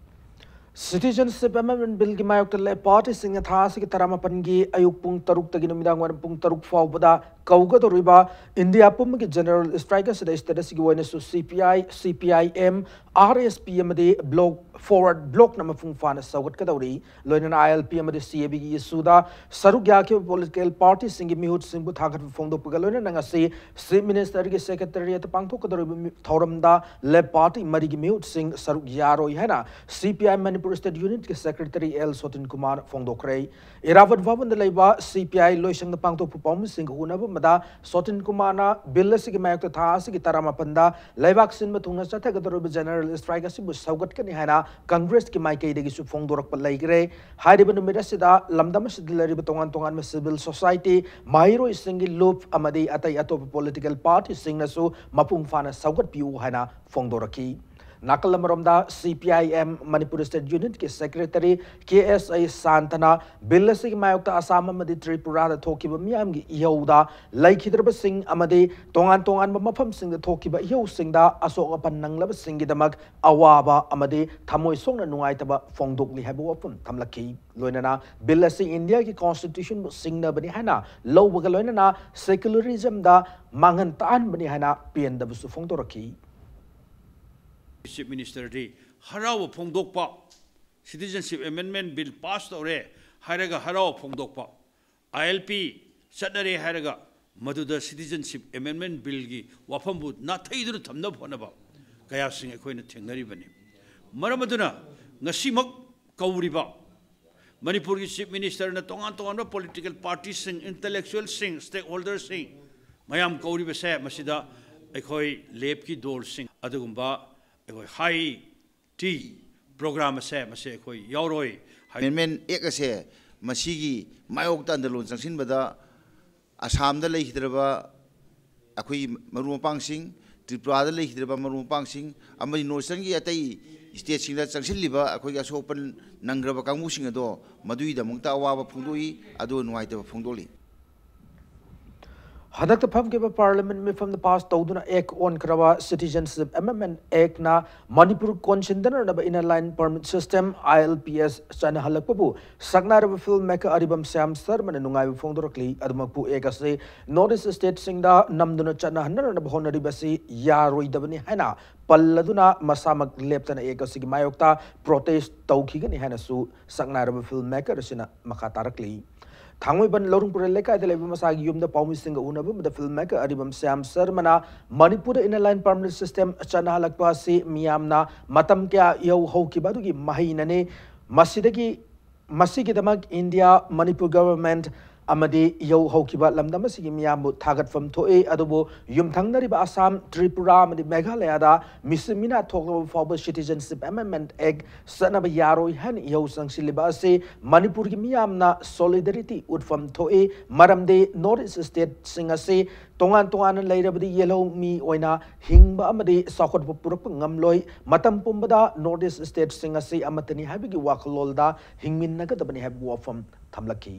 Citizenship Amendment Billꯒꯤ ꯃꯥꯌꯣꯛꯇ ꯂꯦꯞ ꯄꯥꯔꯇꯤꯁꯤꯡꯅ ꯊꯥ ꯑꯁꯤꯒꯤ ꯇꯔꯥꯃꯥꯄꯟꯒꯤ ꯑꯌꯨꯛ ꯄꯨꯡ ꯇꯔꯨꯛꯇꯒꯤ ꯅꯨꯃꯤꯗꯥꯡ ꯋꯥꯏꯔꯝ ꯄꯨꯡ ꯇꯔꯨꯛ ꯐꯥꯎꯕꯗ ꯀꯧꯒꯗꯧꯔꯤꯕ ꯏꯟꯗꯤꯌꯥ ꯄꯨꯝꯕꯒꯤ ꯖꯦꯅꯔꯦꯜ ꯁ꯭ꯇ꯭ꯔꯥꯏꯛ ꯑꯁꯤꯗ ꯁ꯭ꯇꯦꯠ ꯑꯁꯤꯒꯤ ꯑꯣꯏꯅꯁꯨ C P I, C P I M, R S P ꯑꯃꯗꯤ ꯕ꯭ꯂꯣꯛ ꯐꯣꯔꯋꯥꯔꯗ ꯕ꯭ꯂꯣꯛꯅ ꯃꯄꯨꯡ ꯐꯥꯅ ꯁꯧꯒꯠꯀꯗꯧꯔꯤ꯫ ꯂꯣꯏꯅꯅ I L P ꯑꯃꯗꯤ C A Bꯒꯤ ꯏꯁꯨꯗ ꯁꯔꯨꯛ ꯌꯥꯈꯤꯕ ꯄꯣꯂꯤꯇꯤꯀꯦꯜ ꯄꯥꯔꯇꯤꯁꯤꯡꯒꯤ ꯃꯤꯍꯨꯠꯁꯤꯡꯕꯨ ꯊꯥꯒꯠꯄ ꯐꯣꯡꯗꯣꯛꯄꯒ ꯂꯣꯏꯅꯅ ꯉꯁꯤ ꯆꯤꯐ ꯃꯤꯅꯤꯁꯇꯔꯒꯤ ꯁꯦꯀ꯭ꯔꯦꯇꯦꯔꯤꯌꯦꯠꯇ ꯄꯥꯡꯊꯣꯛꯀꯗꯧꯔꯤꯕ ꯃꯤ-, ꯊꯧꯔꯝꯗ ꯂꯦꯞ ꯄꯥꯔꯇꯤ ꯃꯔꯤꯒꯤ ꯃꯤꯍꯨꯠꯁꯤꯡ ꯁꯔꯨꯛ ꯌꯥꯔꯣꯏ ꯍꯥꯏꯅ C P I Manipur State Unitꯀꯤ ꯁꯦꯀ꯭ꯔꯦꯇꯔꯤ ꯑꯦꯜ ꯁꯣꯇꯤꯟ ꯀꯨꯃꯥꯔ ꯐꯣꯡꯗꯣꯛꯈ꯭ꯔꯦ꯫ ꯏꯔꯥꯕꯠ ꯚꯕꯟꯗ ꯂꯩꯕ C P I ꯂꯣꯏꯁꯪꯗ ꯄꯥꯡꯊꯣꯛꯄ ꯄꯥꯎꯃꯤꯁꯤꯡꯒ ꯎꯅꯕ ꯑꯃꯗ ꯁꯣꯇꯤꯟ ꯀꯨꯃꯥꯔꯅ ꯕꯤꯜ ꯑꯁꯤꯒꯤ ꯃꯥꯌꯣꯛꯇ ꯊꯥ ꯑꯁꯤꯒꯤ ꯇꯔꯥꯃꯥꯄꯟꯗ ꯂꯩꯕꯥꯛ ꯁꯤꯟꯕ ꯊꯨꯡꯅ ꯆꯠꯊꯒꯗꯧꯔꯤꯕ ꯖꯦꯅꯔꯦꯜ ꯁ꯭ꯇ꯭ꯔꯥꯏꯛ ꯑꯁꯤꯕꯨ ꯁꯧꯒꯠꯀꯅꯤ ꯍꯥꯏꯅ ꯀꯪꯒ꯭ꯔꯦꯁꯀꯤ ꯃꯥꯏꯀꯩꯗꯒꯤꯁꯨ ꯐꯣꯡꯗꯣꯔꯛꯄ ꯂꯩꯈ꯭ꯔꯦ꯫ ꯍꯥꯏꯔꯤꯕ ꯅꯨꯃꯤꯠ ꯑꯁꯤꯗ ꯂꯝꯗꯝ ꯑꯁꯤꯗ ꯂꯩꯔꯤꯕ ꯇꯣꯉꯥꯟ ꯇꯣꯉꯥꯟꯕ ꯁꯤꯚꯤꯜ ꯁꯣꯁꯥꯏꯇꯤ, ꯃꯍꯩꯔꯣꯏꯁꯤꯡꯒꯤ ꯂꯨꯞ ꯑꯃꯗꯤ ꯑꯇꯩ ꯑꯇꯣꯞꯄ ꯄꯣꯂꯤꯇꯤꯀꯦꯜ ꯄꯥꯔꯇꯤꯁꯤꯡꯅꯁꯨ ꯃꯄꯨꯡ ꯐꯥꯅ ꯁꯧꯒꯠꯄꯤꯌꯨ ꯍꯥꯏꯅ ꯐꯣꯡꯗꯣꯔꯛꯈꯤ꯫ ꯅꯥꯀꯜ ꯑꯃꯔꯣꯝꯗ C P I M Manipur State Unitꯀꯤ ꯁꯦꯀ꯭ꯔꯦꯇꯔꯤ K S I ꯁꯥꯟꯇꯅ ꯕꯤꯜ ꯑꯁꯤꯒꯤ ꯃꯥꯌꯣꯛꯇ ꯑꯁꯥꯝ ꯑꯃꯗꯤ ꯇ꯭ꯔꯤꯄꯨꯔꯥꯗ ꯊꯣꯛꯈꯤꯕ ꯃꯤꯌꯥꯝꯒꯤ ꯏꯍꯧꯗ ꯂꯩꯈꯤꯗ꯭ꯔꯕꯁꯤꯡ ꯑꯃꯗꯤ ꯇꯣꯉꯥꯟ ꯇꯣꯉꯥꯟꯕ ꯃꯐꯝꯁꯤꯡꯗ ꯊꯣꯛꯈꯤꯕ ꯏꯍꯧꯁꯤꯡꯗ ꯑꯁꯣꯛ ꯑꯄꯟ ꯅꯪꯂꯕꯁꯤꯡꯒꯤꯗꯃꯛ ꯑꯋꯥꯕ ꯑꯃꯗꯤ ꯊꯃꯣꯏ ꯁꯣꯛꯅ ꯅꯨꯡꯉꯥꯏꯇꯕ ꯐꯣꯡꯗꯣꯛꯂꯤ ꯍꯥꯏꯕ ꯋꯥꯐꯝ ꯊꯝꯂꯛꯈꯤ꯫ ꯂꯣꯏꯅꯅ ꯕꯤꯜ ꯑꯁꯤ ꯏꯟꯗꯤꯌꯥꯒꯤ ꯀꯣꯟꯁꯇꯤꯇ꯭ꯌꯨꯁꯟꯕꯨ ꯁꯤꯡꯅꯕꯅꯤ ꯍꯥꯏꯅ ꯂꯧꯕꯒ ꯂꯣꯏꯅꯅ ꯁꯦꯀ꯭ꯌꯨꯂꯔꯤꯖꯝꯗ ꯃꯥꯡꯍꯟ ꯇꯥꯛꯍꯟꯕꯅꯤ ꯍꯥꯏꯅ ꯄꯦꯟꯗꯕꯁꯨ ꯐꯣꯡꯗꯣꯔꯛꯈꯤ꯫ ꯆꯤꯐ ꯃꯤꯅꯤꯁꯇꯔꯗꯤ ꯍꯔꯥꯎꯕ ꯐꯣꯡꯗꯣꯛꯄ, ꯁꯤꯇꯤꯖꯟꯁꯤꯞ ꯑꯦꯃꯦꯟꯃꯦꯟ ꯕꯤꯜ ꯄꯥꯁ ꯇꯧꯔꯦ ꯍꯥꯏꯔꯒ ꯍꯔꯥꯎꯕ ꯐꯣꯡꯗꯣꯛꯄ, I L P ꯆꯠꯅꯔꯦ ꯍꯥꯏꯔꯒ ꯃꯗꯨꯗ ꯁꯤꯇꯤꯖꯟꯁꯤꯞ ꯑꯦꯃꯦꯟꯃꯦꯟ ꯕꯤꯜꯒꯤ ꯋꯥꯐꯝꯕꯨ ꯅꯥꯊꯩꯗꯨꯅ ꯊꯝꯅꯕ ꯍꯣꯠꯅꯕ ꯀꯌꯥꯁꯤꯡ ꯑꯩꯈꯣꯏꯅ ꯊꯦꯡꯅꯔꯤꯕꯅꯤ꯫ ꯃꯔꯝ ꯑꯗꯨꯅ ꯉꯁꯤꯃꯛ ꯀꯧꯔꯤꯕ ꯃꯅꯤꯄꯨꯔꯒꯤ ꯆꯤꯐ ꯃꯤꯅꯤꯁꯇꯔꯅ ꯇꯣꯉꯥꯟ ꯇꯣꯉꯥꯟꯕ ꯄꯣꯂꯤꯇꯤꯀꯦꯜ ꯄꯥꯔꯇꯤꯁꯤꯡ, ꯏꯟꯇꯦꯂꯦꯛꯆꯨꯋꯦꯜꯁꯤꯡ, ꯁ꯭ꯇꯦꯛ ꯍꯣꯜꯗꯔꯁꯤꯡ ꯃꯌꯥꯝ ꯀꯧꯔꯤꯕꯁꯦ, ꯃꯁꯤꯗ ꯑꯩꯈꯣꯏ ꯂꯦꯞꯀꯤ ꯗꯣꯜꯁꯤꯡ, ꯑꯗꯨꯒꯨꯝꯕ ꯑꯩꯈꯣꯏ ꯍꯥꯏ ꯇꯤ ꯄ꯭ꯔꯣꯒ꯭ꯔꯥꯝ ꯑꯁꯦ, ꯃꯁꯤ ꯑꯩꯈꯣꯏ ꯌꯥꯎꯔꯣꯏ꯫ ꯑꯦꯃꯦꯟꯃꯦꯟ ꯑꯦꯛ ꯑꯁꯦ ꯃꯁꯤꯒꯤ ꯃꯥꯌꯣꯛꯇ ꯑꯟꯗꯂꯣꯟ ꯆꯪꯁꯤꯟꯕꯗ ꯑꯁꯥꯝꯗ ꯂꯩꯈꯤꯗ꯭ꯔꯕ ꯑꯩꯈꯣꯏꯒꯤ ꯃꯔꯨꯞ ꯃꯄꯥꯡꯁꯤꯡ, ꯇ꯭ꯔꯤꯄꯨꯔꯥꯗ ꯂꯩꯈꯤꯗ꯭ꯔꯕ ꯃꯔꯨꯞ ꯃꯄꯥꯡꯁꯤꯡ ꯑꯃꯗꯤ ꯅꯣꯔꯠ ꯏꯁꯇꯔꯟꯒꯤ ꯑꯇꯩ ꯁ꯭ꯇꯦꯠꯁꯤꯡꯗ ꯆꯪꯁꯤꯜꯂꯤꯕ ꯑꯩꯈꯣꯏꯒꯤ ꯑꯁꯣꯛ ꯑꯄꯟ ꯅꯪꯈ꯭ꯔꯕ ꯀꯥꯡꯕꯨꯁꯤꯡ ꯑꯗꯣ ꯃꯗꯨꯒꯤꯗꯃꯛꯇ ꯑꯋꯥꯕ ꯐꯣꯡꯗꯣꯛꯏ, ꯑꯗꯨꯒ ꯅꯨꯡꯉꯥꯏꯇꯕ ꯐꯣꯡꯗꯣꯛꯂꯤ꯫ ꯍꯟꯗꯛꯇ ꯐꯝꯈꯤꯕ ꯄꯥꯔꯂꯤꯌꯥꯃꯦꯟꯠ ꯃꯤꯐꯝꯗ ꯄꯥꯁ ꯇꯧꯗꯨꯅ ꯑꯦꯛ ꯑꯣꯟꯈ꯭ꯔꯕ ꯁꯤꯇꯤꯖꯟꯁꯤꯞ ꯑꯦꯃꯦꯟꯃꯦꯟꯠ ꯑꯦꯛꯅ ꯃꯅꯤꯄꯨꯔ ꯀꯣꯟꯁꯤꯟꯗꯅꯅꯕ inner line permit system, I L P S, ꯆꯠꯅꯍꯜꯂꯛꯄꯕꯨ ꯁꯛꯅꯥꯏꯔꯕ ꯐꯤꯜꯝ ꯃꯦꯀꯔ ꯑꯔꯤꯕꯝ ꯁ꯭ꯌꯥꯝ ꯁꯔꯃꯅ ꯅꯨꯡꯉꯥꯏꯕ ꯐꯣꯡꯗꯣꯔꯛꯂꯤ꯫ ꯑꯗꯨꯃꯛꯄꯨ ꯑꯦꯛ ꯑꯁꯤ ꯅꯣꯔꯠ ꯏꯁ ꯁ꯭ꯇꯦꯠꯁꯤꯡꯗ ꯅꯝꯗꯨꯅ ꯆꯠꯅꯍꯟꯅꯅꯕ ꯍꯣꯠꯅꯔꯤꯕ ꯑꯁꯤ ꯌꯥꯔꯣꯏꯗꯕꯅꯤ ꯍꯥꯏꯅ ꯄꯜꯂꯗꯨꯅ ꯃꯁꯥꯃꯛ ꯂꯦꯞꯇꯅ ꯑꯦꯛ ꯑꯁꯤꯒꯤ ꯃꯥꯌꯣꯛꯇ ꯄ꯭ꯔꯣꯇꯦꯁ ꯇꯧꯈꯤꯒꯅꯤ ꯍꯥꯏꯅꯁꯨ ꯁꯛꯅꯥꯏꯔꯕ ꯐꯤꯜꯝ ꯃꯦꯀꯔ ꯑꯁꯤꯅ ꯃꯈꯥ ꯇꯥꯔꯛꯂꯤ꯫ ꯊꯥꯡꯃꯩꯕꯟ ꯂꯧꯔꯨꯡꯄꯨꯔꯦꯜ ꯂꯩꯀꯥꯏꯗ ꯂꯩꯕ ꯃꯁꯥꯒꯤ ꯌꯨꯝꯗ ꯄꯥꯎꯃꯤꯁꯤꯡꯒ ꯎꯅꯕ ꯑꯃꯗ ꯐꯤꯜꯝ ꯃꯦꯀꯔ ꯑꯔꯤꯕꯝ ꯁ꯭ꯌꯥꯝ ꯁꯔꯃꯅ ꯃꯅꯤꯄꯨꯔꯗ ꯏꯟꯅꯔ ꯂꯥꯏꯟ ꯄꯔꯃꯤꯠ ꯁꯤꯁꯇꯦꯝ ꯆꯠꯅꯍꯜꯂꯛꯄ ꯑꯁꯤ ꯃꯤꯌꯥꯝꯅ ꯃꯇꯝ ꯀꯌꯥ ꯌꯧꯍꯧꯈꯤꯕ ꯑꯗꯨꯒꯤ ꯃꯍꯩꯅꯅꯤ꯫ ꯃꯁꯤꯗꯒꯤ, ꯃꯁꯤꯒꯤꯗꯃꯛ ꯏꯟꯗꯤꯌꯥ, ꯃꯅꯤꯄꯨꯔ ꯒꯚꯔꯟꯃꯦꯟꯠ ꯑꯃꯗꯤ ꯌꯧꯍꯧꯈꯤꯕ ꯂꯝꯗꯝ ꯑꯁꯤꯒꯤ ꯃꯤꯌꯥꯝꯕꯨ ꯊꯥꯒꯠꯐꯝ ꯊꯣꯛꯏ꯫ ꯑꯗꯨꯕꯨ ꯌꯨꯝꯊꯪꯅꯔꯤꯕ ꯑꯁꯥꯝ, ꯇ꯭ꯔꯤꯄꯨꯔꯥ ꯑꯃꯗꯤ ꯃꯦꯘꯥꯂꯌꯥꯗ ꯃꯤꯁꯤ ꯃꯤꯅꯥ ꯊꯣꯛꯂꯕ ꯐꯥꯎꯕ ꯁꯤꯇꯤꯖꯟꯁꯤꯞ ꯑꯦꯃꯦꯟꯃꯦꯟꯠ ꯑꯦꯛ ꯆꯠꯅꯕ ꯌꯥꯔꯣꯏ ꯍꯥꯏꯅ ꯏꯍꯧ ꯆꯪꯁꯤꯜꯂꯤꯕ ꯑꯁꯤ ꯃꯅꯤꯄꯨꯔꯒꯤ ꯃꯤꯌꯥꯝꯅ ꯁꯣꯂꯤꯗꯔꯤꯇꯤ ꯎꯠꯐꯝ ꯊꯣꯛꯏ꯫ ꯃꯔꯝꯗꯤ ꯅꯣꯔꯠ ꯏꯁ ꯁ꯭ꯇꯦꯠꯁꯤꯡ ꯑꯁꯤ ꯇꯣꯉꯥꯟ ꯇꯣꯉꯥꯟꯅ ꯂꯩꯔꯕꯗꯤ ꯌꯦꯜꯍꯧ ꯃꯤ ꯑꯣꯏꯅ ꯍꯤꯡꯕ ꯑꯃꯗꯤ ꯆꯥꯎꯈꯠꯄ ꯄꯨꯔꯛꯄ ꯉꯝꯂꯣꯏ꯫ ꯃꯇꯝ ꯄꯨꯝꯕꯗ ꯅꯣꯔꯠ ꯏꯁ ꯁ꯭ꯇꯦꯠꯁꯤꯡ ꯑꯁꯤ ꯑꯃꯠꯇꯅꯤ ꯍꯥꯏꯕꯒꯤ ꯋꯥꯈꯜꯂꯣꯟꯗ ꯍꯤꯡꯃꯤꯟꯅꯒꯗꯕꯅꯤ ꯍꯥꯏꯕ ꯋꯥꯐꯝ ꯊꯝꯂꯛꯈꯤ꯫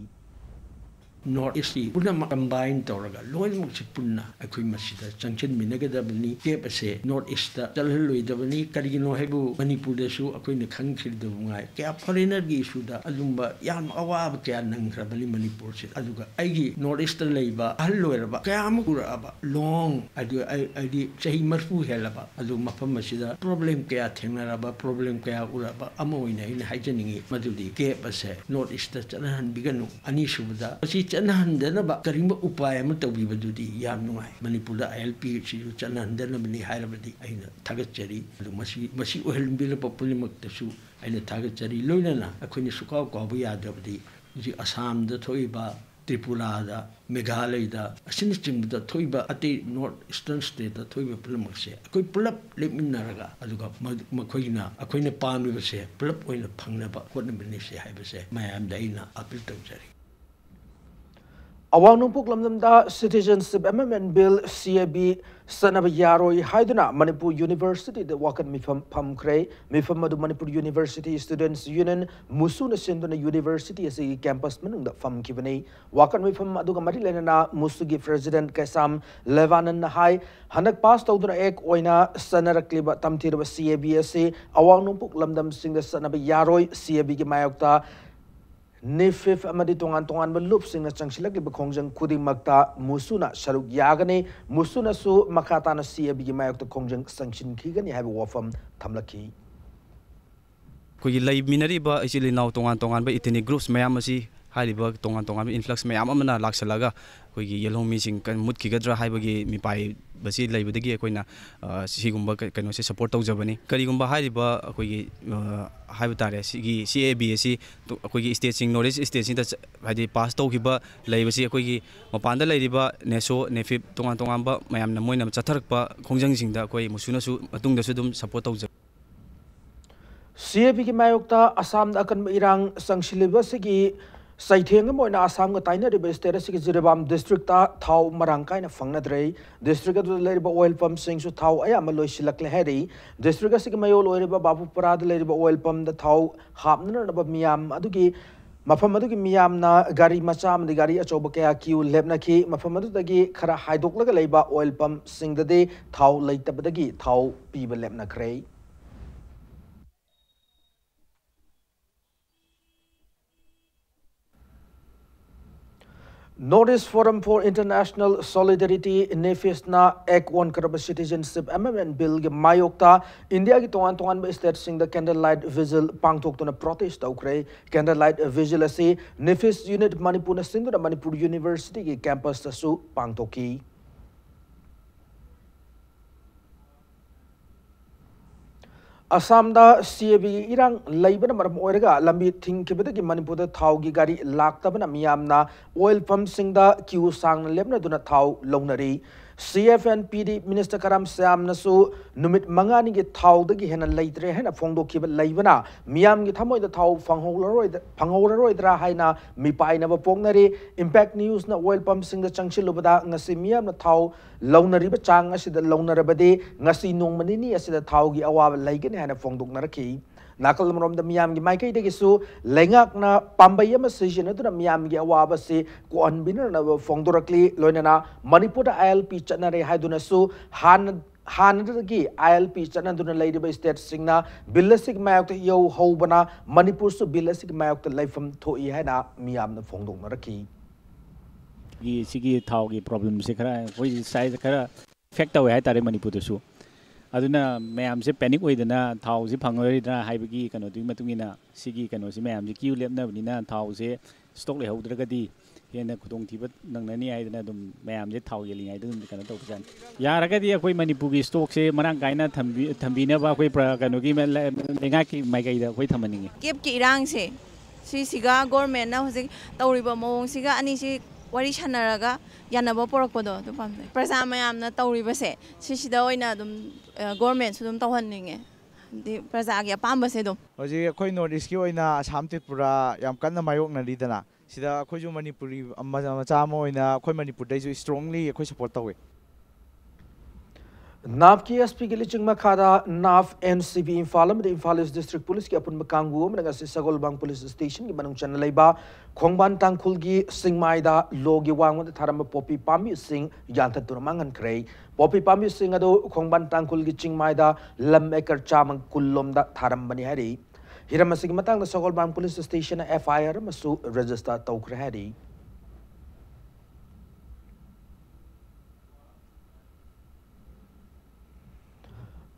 ꯅꯣꯔꯠ ꯏꯁꯀꯤ ꯄꯨꯝꯅꯃꯛ ꯀꯝꯕꯥꯏꯟ ꯇꯧꯔꯒ ꯂꯣꯏꯅꯃꯛꯁꯤ ꯄꯨꯟꯅ ꯑꯩꯈꯣꯏ ꯃꯁꯤꯗ ꯆꯪꯁꯤꯟꯃꯤꯟꯅꯒꯗꯕꯅꯤ꯫ ꯀꯦꯞ ꯑꯁꯦ ꯅꯣꯔꯠ ꯏꯁꯇ ꯆꯠꯍꯜꯂꯣꯏꯗꯕꯅꯤ꯫ ꯀꯔꯤꯒꯤꯅꯣ ꯍꯥꯏꯕꯨ ꯃꯅꯤꯄꯨꯔꯗꯁꯨ ꯑꯩꯈꯣꯏꯅ ꯈꯪꯈꯤꯗꯕ ꯉꯥꯏ ꯀꯌꯥ ꯐꯣꯔꯦꯅꯔꯒꯤ ꯏꯁꯨꯗ ꯑꯗꯨꯝꯕ ꯌꯥꯝ ꯑꯋꯥꯕ ꯀꯌꯥ ꯅꯪꯈ꯭ꯔꯕꯅꯤ ꯃꯅꯤꯄꯨꯔꯁꯤꯗ꯫ ꯑꯗꯨꯒ ꯑꯩꯒꯤ ꯅꯣꯔꯠ ꯏꯁꯇ ꯂꯩꯕ ꯑꯍꯜ ꯑꯣꯏꯔꯕ ꯀꯌꯥ ꯑꯃ ꯎꯔꯛꯑꯕ ꯂꯣꯡ ꯑꯗꯨ ꯑꯩ- ꯍꯥꯏꯗꯤ ꯆꯍꯤ ꯃꯔꯤꯐꯨ ꯍꯦꯜꯂꯕ ꯑꯗꯨ ꯃꯐꯝ ꯑꯁꯤꯗ ꯄ꯭ꯔꯣꯕ꯭ꯂꯦꯝ ꯀꯌꯥ ꯊꯦꯡꯅꯔꯕ, ꯄ꯭ꯔꯣꯕ꯭ꯂꯦꯝ ꯀꯌꯥ ꯎꯔꯛꯑꯕ ꯑꯃ ꯑꯣꯏꯅ ꯑꯩꯅ ꯍꯥꯏꯖꯅꯤꯡꯉꯤ, ꯃꯗꯨꯗꯤ ꯀꯦꯞ ꯑꯁꯦ ꯅꯣꯔꯠ ꯏꯁꯇ ꯆꯠꯅꯍꯟꯕꯤꯒꯅꯨ꯫ ꯑꯅꯤꯁꯨꯕꯗ, ꯃꯁꯤ ꯆꯠꯅꯍꯟꯗꯅꯕ ꯀꯔꯤꯒꯨꯝꯕ ꯎꯄꯥꯏ ꯑꯃ ꯇꯧꯕꯤꯕꯗꯨꯗꯤ ꯌꯥꯝ ꯅꯨꯡꯉꯥꯏ꯫ ꯃꯅꯤꯄꯨꯔꯗ ILP ꯁꯤꯁꯨ ꯆꯠꯅꯍꯟꯗꯅꯕꯅꯤ ꯍꯥꯏꯔꯕꯗꯤ ꯑꯩꯅ ꯊꯥꯒꯠꯆꯔꯤ꯫ ꯑꯗꯨ ꯃꯁꯤ, ꯃꯁꯤ ꯑꯣꯏꯍꯟꯕꯤꯔꯛꯄ ꯄꯨꯝꯅꯃꯛꯇꯁꯨ ꯑꯩꯅ ꯊꯥꯒꯠꯆꯔꯤ꯫ ꯂꯣꯏꯅꯅ ꯑꯩꯈꯣꯏꯅ ꯁꯨꯀꯥꯎ ꯀꯥꯎꯕ ꯌꯥꯗ꯭ꯔꯕꯗꯤ ꯍꯧꯖꯤꯛ ꯑꯁꯥꯝꯗ ꯊꯣꯛꯏꯕ, ꯇ꯭ꯔꯤꯄꯨꯔꯥꯗ, ꯃꯦꯘꯥꯂꯌꯗ ꯑꯁꯤꯅꯆꯤꯡꯕꯗ ꯊꯣꯛꯏꯕ ꯑꯇꯩ North Eastern stateꯇ ꯊꯣꯛꯏꯕ ꯄꯨꯝꯅꯃꯛꯁꯦ ꯑꯩꯈꯣꯏ ꯄꯨꯂꯞ ꯂꯦꯞꯃꯤꯟꯅꯔꯒ, ꯑꯗꯨꯒ ꯃ-, ꯃꯈꯣꯏꯅ ꯑꯩꯈꯣꯏꯅ ꯄꯥꯝꯂꯤꯕꯁꯦ ꯄꯨꯂꯞ ꯑꯣꯏꯅ ꯐꯪꯅꯕ ꯍꯣꯠꯅꯃꯤꯟꯅꯁꯤ ꯍꯥꯏꯕꯁꯦ ꯃꯌꯥꯝꯗ ꯑꯩꯅ appeal ꯇꯧꯖꯔꯤ꯫ ꯑꯋꯥꯡ ꯅꯣꯡꯄꯣꯛ ꯂꯝꯗꯝꯗ Citizenship Amendment Bill, CAB, ꯆꯠꯅꯕ ꯌꯥꯔꯣꯏ ꯍꯥꯏꯗꯨꯅ ꯃꯅꯤꯄꯨꯔ Universityꯗ ꯋꯥꯀꯠ ꯃꯤꯐꯝ ꯐꯝꯈ꯭ꯔꯦ꯫ ꯃꯤꯐꯝ ꯑꯗꯨ ꯃꯅꯤꯄꯨꯔ University Students Union, ꯃꯨꯁꯨꯅ ꯁꯤꯟꯗꯨꯅ university ꯑꯁꯤꯒꯤ campus ꯃꯅꯨꯡꯗ ꯐꯝꯈꯤꯕꯅꯤ꯫ ꯋꯥꯀꯠ ꯃꯤꯐꯝ ꯑꯗꯨꯒ ꯃꯔꯤ ꯂꯩꯅꯅ ꯃꯨꯁꯨꯒꯤ president ꯀꯩꯁꯥꯝ ꯂꯦꯕꯥꯅꯟꯅ ꯍꯥꯏ, ꯍꯟꯗꯛ pass ꯇꯧꯗꯨꯅ act ꯑꯣꯏꯅ ꯆꯠꯅꯔꯛꯂꯤꯕ ꯇꯝꯊꯤꯔꯕ CAB ꯑꯁꯤ ꯑꯋꯥꯡ ꯅꯣꯡꯄꯣꯛ ꯂꯝꯗꯝꯁꯤꯡꯗ ꯆꯠꯅꯕ ꯌꯥꯔꯣꯏ꯫ CABꯒꯤ ꯃꯥꯌꯣꯛꯇ NEFIP ꯑꯃꯗꯤ ꯇꯣꯉꯥꯟ ꯇꯣꯉꯥꯟꯕ ꯂꯨꯞꯁꯤꯡꯅ ꯆꯪꯁꯤꯜꯂꯛꯂꯤꯕ ꯈꯣꯡꯖꯪ ꯈꯨꯗꯤꯡꯃꯛꯇ ꯃꯨꯁꯨꯅ ꯁꯔꯨꯛ ꯌꯥꯒꯅꯤ꯫ ꯃꯨꯁꯨꯅꯁꯨ ꯃꯈꯥ ꯇꯥꯅ CABꯒꯤ ꯃꯥꯌꯣꯛꯇ ꯈꯣꯡꯖꯪ ꯆꯪꯁꯤꯟꯈꯤꯒꯅꯤ ꯍꯥꯏꯕ ꯋꯥꯐꯝ ꯊꯝꯂꯛꯈꯤ꯫ ꯑꯩꯈꯣꯏꯒꯤ ꯂꯩꯃꯤꯟꯅꯔꯤꯕ ꯏꯆꯤꯜ ꯏꯅꯥꯎ ꯇꯣꯉꯥꯟ ꯇꯣꯉꯥꯟꯕ ethnic groups ꯃꯌꯥꯝ ꯑꯁꯤ ꯍꯥꯏꯔꯤꯕ ꯇꯣꯉꯥꯟ ꯇꯣꯉꯥꯟꯕ influx ꯃꯌꯥꯝ ꯑꯃꯅ ꯂꯥꯛꯁꯜꯂꯒ ꯑꯩꯈꯣꯏꯒꯤ ꯌꯦꯜꯍꯧꯃꯤꯁꯤꯡ ꯀ-, ꯃꯨꯠꯈꯤꯒꯗ꯭ꯔꯥ ꯍꯥꯏꯕꯒꯤ ꯃꯤꯄꯥꯏꯕꯁꯤ ꯂꯩꯕꯗꯒꯤ ꯑꯩꯈꯣꯏꯅ, ꯑ, ꯁꯤꯒꯨꯝꯕ ꯀ-, ꯀꯩꯅꯣꯁꯦ support ꯇꯧꯖꯕꯅꯤ꯫ ꯀꯔꯤꯒꯨꯝꯕ ꯍꯥꯏꯔꯤꯕ ꯑꯩꯈꯣꯏꯒꯤ, ꯑ, ꯍꯥꯏꯕ ꯇꯥꯔꯦ, ꯁꯤꯒꯤ CAB ꯑꯁꯤ ꯇꯣ-, ꯑꯩꯈꯣꯏꯒꯤ stateꯁꯤꯡ, North East stateꯁꯤꯡꯗ ꯆ-, ꯍꯥꯏꯗꯤ pass ꯇꯧꯈꯤꯕ ꯂꯩꯕꯁꯤ ꯑꯩꯈꯣꯏꯒꯤ ꯃꯄꯥꯟꯗ ꯂꯩꯔꯤꯕ NESO, NEFIP ꯇꯣꯉꯥꯟ ꯇꯣꯉꯥꯟꯕ ꯃꯌꯥꯝꯅ ꯃꯣꯏꯅ ꯆꯠꯊꯔꯛꯄ ꯈꯣꯡꯖꯪꯁꯤꯡꯗ ꯑꯩꯈꯣꯏ ꯃꯨꯁꯨꯅꯁꯨ ꯃꯇꯨꯡꯗꯁꯨ ꯑꯗꯨꯝ support ꯇꯧꯖ- CABꯒꯤ ꯃꯥꯌꯣꯛꯇ ꯑꯁꯥꯝꯗ ꯑꯀꯟꯕ ꯏꯔꯥꯡ ꯆꯪꯁꯤꯜꯂꯤꯕ ꯑꯁꯤꯒꯤ ꯆꯩꯊꯦꯡ ꯑꯃ ꯑꯣꯏꯅ ꯑꯁꯥꯝꯒ ꯇꯥꯏꯅꯔꯤꯕ state ꯑꯁꯤꯒꯤ ꯖꯤꯔꯤꯕꯥꯝ districtꯇ ꯊꯥꯎ ꯃꯔꯥꯡ ꯀꯥꯏꯅ ꯐꯪꯅꯗ꯭ꯔꯦ꯫ District ꯑꯗꯨꯗ ꯂꯩꯔꯤꯕ oil pumpꯁꯤꯡꯁꯨ ꯊꯥꯎ ꯑꯌꯥꯝꯕ ꯂꯣꯏꯁꯤꯜꯂꯛꯂꯦ ꯍꯥꯏꯔꯤ꯫ District ꯑꯁꯤꯒꯤ ꯃꯌꯣꯜ ꯑꯣꯏꯔꯤꯕ ꯕꯥꯕꯨꯄꯨꯔꯥꯗ ꯂꯩꯔꯤꯕ oil pumpꯇ ꯊꯥꯎ ꯍꯥꯞꯅꯅꯕ ꯃꯤꯌꯥꯝ ꯑꯗꯨꯒꯤ, ꯃꯐꯝ ꯑꯗꯨꯒꯤ ꯃꯤꯌꯥꯝꯅ ꯒꯥꯔꯤ ꯃꯆꯥ ꯑꯃꯗꯤ ꯒꯥꯔꯤ ꯑꯆꯧꯕ ꯀꯌꯥ queue ꯂꯦꯞꯅꯈꯤ꯫ ꯃꯐꯝ ꯑꯗꯨꯗꯒꯤ ꯈꯔ ꯍꯥꯏꯗꯣꯛꯂꯒ ꯂꯩꯕ oil pumpꯁꯤꯡꯗꯗꯤ ꯊꯥꯎ ꯂꯩꯇꯕꯗꯒꯤ ꯊꯥꯎ ꯄꯤꯕ ꯂꯦꯞꯅꯈ꯭ꯔꯦ꯫ North East Forum for International Solidarity, NEFIS ꯅ Act on Corrupt Citizenship Amendment Bill ꯒꯤ ꯃꯥꯌꯣꯛꯇ ꯏꯟꯗꯤꯌꯥꯒꯤ ꯇꯣꯉꯥꯟ ꯇꯣꯉꯥꯟꯕ state ꯁꯤꯡꯗ candle light vigil ꯄꯥꯡꯊꯣꯛꯇꯨꯅ protest ꯇꯧꯈ꯭ꯔꯦ꯫ Candle light vigil ꯑꯁꯤ NEFIS unit ꯃꯅꯤꯄꯨꯔꯅ ꯁꯤꯟꯗꯨꯅ ꯃꯅꯤꯄꯨꯔ University ꯒꯤ campus ꯇꯁꯨ ꯄꯥꯡꯊꯣꯛꯈꯤ꯫ ꯑꯁꯥꯝꯗ CAB ꯒꯤ ꯏꯔꯥꯡ ꯂꯩꯕꯅ ꯃꯔꯝ ꯑꯣꯏꯔꯒ ꯂꯝꯕꯤ ꯊꯤꯡꯈꯤꯕꯗꯒꯤ ꯃꯅꯤꯄꯨꯔꯗ ꯊꯥꯎꯒꯤ ꯒꯥꯔꯤ ꯂꯥꯛꯇꯕꯅ ꯃꯤꯌꯥꯝꯅ oil pump ꯁꯤꯡꯗ queue ꯁꯥꯡꯅ ꯂꯦꯞꯅꯗꯨꯅ ꯊꯥꯎ ꯂꯧꯅꯔꯤ꯫ CF and PD minister ꯀꯔꯥꯝ ꯁ꯭ꯌꯥꯝꯅꯁꯨ ꯅꯨꯃꯤꯠ ꯃꯉꯥꯅꯤꯒꯤ ꯊꯥꯎꯗꯒꯤ ꯍꯦꯟꯅ ꯂꯩꯇ꯭ꯔꯦ ꯍꯥꯏꯅ ꯐꯣꯡꯗꯣꯛꯈꯤꯕ ꯂꯩꯕꯅ ꯃꯤꯌꯥꯝꯒꯤ ꯊꯃꯣꯏꯗ ꯊꯥꯎ ꯐꯪꯍꯧꯔꯔꯣꯏꯗ-, ꯐꯪꯍꯧꯔꯔꯣꯏꯗ꯭ꯔꯥ ꯍꯥꯏꯅ ꯃꯤꯄꯥꯏꯅꯕ ꯄꯣꯛꯅꯔꯤ꯫ Impact News ꯅ oil pump ꯁꯤꯡꯗ ꯆꯪꯁꯤꯜꯂꯨꯕꯗ ꯉꯁꯤ ꯃꯤꯌꯥꯝꯅ ꯊꯥꯎ ꯂꯧꯅꯔꯤꯕ ꯆꯥꯡ ꯑꯁꯤꯗ ꯂꯧꯅꯔꯕꯗꯤ ꯉꯁꯤ ꯅꯣꯡꯃ ꯅꯤꯅꯤ ꯑꯁꯤꯗ ꯊꯥꯎꯒꯤ ꯑꯋꯥꯕ ꯂꯩꯒꯅꯤ ꯍꯥꯏꯅ ꯐꯣꯡꯗꯣꯛꯅꯔꯛꯈꯤ꯫ ꯅꯥꯀꯜ ꯑꯃꯔꯣꯝꯗ ꯃꯤꯌꯥꯝꯒꯤ ꯃꯥꯏꯀꯩꯗꯒꯤꯁꯨ ꯂꯩꯉꯥꯛꯅ ꯄꯥꯝꯕꯩ ꯑꯃ ꯁꯤꯖꯤꯟꯅꯗꯨꯅ ꯃꯤꯌꯥꯝꯒꯤ ꯑꯋꯥꯕ ꯑꯁꯤ ꯀꯣꯛꯍꯟꯕꯤꯅꯅꯕ ꯐꯣꯡꯗꯣꯔꯛꯂꯤ꯫ ꯂꯣꯏꯅꯅ ꯃꯅꯤꯄꯨꯔꯗ ILP ꯆꯠꯅꯔꯦ ꯍꯥꯏꯗꯨꯅꯁꯨ ꯍꯥꯟꯅ, ꯍꯥꯟꯅꯗꯒꯤ ILP ꯆꯠꯅꯗꯨꯅ ꯂꯩꯔꯤꯕ state ꯁꯤꯡꯅ bill ꯑꯁꯤꯒꯤ ꯃꯥꯌꯣꯛꯇ ꯌꯧꯍꯧꯕꯅ ꯃꯅꯤꯄꯨꯔꯁꯨ bill ꯑꯁꯤꯒꯤ ꯃꯥꯌꯣꯛꯇ ꯂꯩꯐꯝ ꯊꯣꯛꯏ ꯍꯥꯏꯅ ꯃꯤꯌꯥꯝꯅ ꯐꯣꯡꯗꯣꯛꯅꯔꯛꯈꯤ꯫ ꯒꯤ ꯁꯤꯒꯤ ꯊꯥꯎꯒꯤ problemꯁꯦ ꯈꯔ ꯑꯩꯈꯣꯏꯒꯤ side ꯈꯔ affect ꯇꯧꯋꯦ ꯍꯥꯏꯇꯥꯔꯦ ꯃꯅꯤꯄꯨꯔꯗꯁꯨ꯫ ꯑꯗꯨꯅ ꯃꯌꯥꯝꯁꯦ panic ꯑꯣꯏꯗꯅ ꯊꯥꯎꯁꯦ ꯐꯪꯉꯔꯣꯏꯗ꯭ꯔꯥ ꯍꯥꯏꯕꯒꯤ ꯀꯩꯅꯣꯗꯨꯒꯤ ꯃꯇꯨꯡ ꯏꯟꯅ ꯁꯤꯒꯤ ꯀꯩꯅꯣꯁꯤ ꯃꯌꯥꯝꯁꯦ queue ꯂꯦꯞꯅꯕꯅꯤꯅ ꯊꯥꯎꯁꯦ stock ꯂꯩꯍꯧꯗ꯭ꯔꯒꯗꯤ ꯍꯦꯟꯅ ꯈꯨꯗꯣꯡꯊꯤꯕ ꯅꯪꯅꯅꯤ ꯍꯥꯏꯗꯅ ꯑꯗꯨꯝ ꯃꯌꯥꯝꯁꯦ ꯊꯥꯎ ꯌꯦꯜꯂꯤꯉꯩꯗ ꯑꯗꯨꯝ ꯀꯩꯅꯣ ꯇꯧꯕꯖꯥꯠꯅꯤ꯫ ꯌꯥꯔꯒꯗꯤ ꯑꯩꯈꯣꯏ ꯃꯅꯤꯄꯨꯔꯒꯤ stockꯁꯦ ꯃꯔꯥꯡ ꯀꯥꯏꯅ ꯊꯝꯕꯤ-, ꯊꯝꯕꯤꯅꯕ ꯑꯩꯈꯣꯏ ꯄ꯭ꯔ-, ꯀꯩꯅꯣꯒꯤ ꯃ-, ꯂ-, ꯂꯩꯉꯥꯛꯀꯤ ꯃꯥꯏꯀꯩꯗ ꯑꯩꯈꯣꯏ ꯊꯝꯍꯟꯅꯤꯡꯉꯤ꯫ CABꯀꯤ ꯏꯔꯥꯡꯁꯦ ꯁꯤꯁꯤꯒ governmentꯅ ꯍꯧꯖꯤꯛ ꯇꯧꯔꯤꯕ ꯃꯑꯣꯡꯁꯤꯒ ꯑꯅꯤꯁꯤ ꯋꯥꯔꯤ ꯁꯥꯟꯅꯔꯒ ꯌꯥꯅꯕ ꯄꯨꯔꯛꯄꯗꯣ ꯑꯗꯨ ꯄꯥꯝꯖꯩ꯫ ꯄ꯭ꯔꯖꯥ ꯃꯌꯥꯝꯅ ꯇꯧꯔꯤꯕꯁꯦ ꯁꯤꯁꯤꯗ ꯑꯣꯏꯅ ꯑꯗꯨꯝ, ꯑ, governmentꯁꯨ ꯑꯗꯨꯝ ꯇꯧꯍꯟꯅꯤꯡꯉꯦ꯫ ꯍꯥꯏꯗꯤ ꯄ꯭ꯔꯖꯥꯒꯤ ꯑꯄꯥꯝꯕꯁꯦ ꯑꯗꯨꯝ꯫ ꯍꯧꯖꯤꯛ ꯑꯩꯈꯣꯏ North Eastꯀꯤ ꯑꯣꯏꯅ ꯑꯁꯥꯝ, ꯇ꯭ꯔꯤꯄꯨꯔꯥ ꯌꯥꯝ ꯀꯟꯅ ꯃꯥꯌꯣꯛꯅꯔꯤꯗꯅ, ꯁꯤꯗ ꯑꯩꯈꯣꯏꯁꯨ ꯃꯅꯤꯄꯨꯔꯤ ꯃꯆꯥ ꯑꯃ ꯑꯣꯏꯅ ꯑꯩꯈꯣꯏ ꯃꯅꯤꯄꯨꯔꯗꯩꯁꯨ strongly ꯑꯩꯈꯣꯏ support ꯇꯧꯋꯤ꯫ NAFꯀꯤ SPꯒꯤ ꯂꯨꯆꯤꯡ ꯃꯈꯥꯗ NAF, NCB ꯏꯝꯐꯥꯜ ꯑꯃꯗꯤ ꯏꯝꯐꯥꯜ East District Policeꯀꯤ ꯑꯄꯨꯟꯕ ꯀꯥꯡꯕꯨ ꯑꯃꯅ ꯉꯁꯤ ꯁꯒꯣꯜꯕꯟ Police Stationꯒꯤ ꯃꯅꯨꯡ ꯆꯟꯅ ꯂꯩꯕ ꯈꯣꯡꯕꯥꯟ ꯇꯥꯡꯈꯨꯜꯒꯤ ꯆꯤꯡꯃꯥꯏꯗ ꯂꯣꯒꯤ ꯋꯥꯡꯃꯗ ꯊꯥꯔꯝꯕ ꯄꯣꯄꯤ ꯄꯥꯝꯕꯤꯁꯤꯡ ꯌꯥꯟꯊꯠꯇꯨꯅ ꯃꯥꯡꯍꯟꯈ꯭ꯔꯦ꯫ ꯄꯣꯄꯤ ꯄꯥꯝꯕꯤꯁꯤꯡ ꯑꯗꯨ ꯈꯣꯡꯕꯥꯟ ꯇꯥꯡꯈꯨꯜꯒꯤ ꯆꯤꯡꯃꯥꯏꯗ ꯂꯝ acre ꯆꯥꯝꯃ ꯀꯨꯟ ꯂꯣꯝꯗ ꯊꯥꯔꯝꯕꯅꯤ ꯍꯥꯏꯔꯤ꯫ ꯍꯤꯔꯝ ꯑꯁꯤꯒꯤ ꯃꯇꯥꯡꯗ ꯁꯒꯣꯜꯕꯟ Police Stationꯅ FIR ꯑꯃꯁꯨ register ꯇꯧꯈ꯭ꯔꯦ ꯍꯥꯏꯔꯤ꯫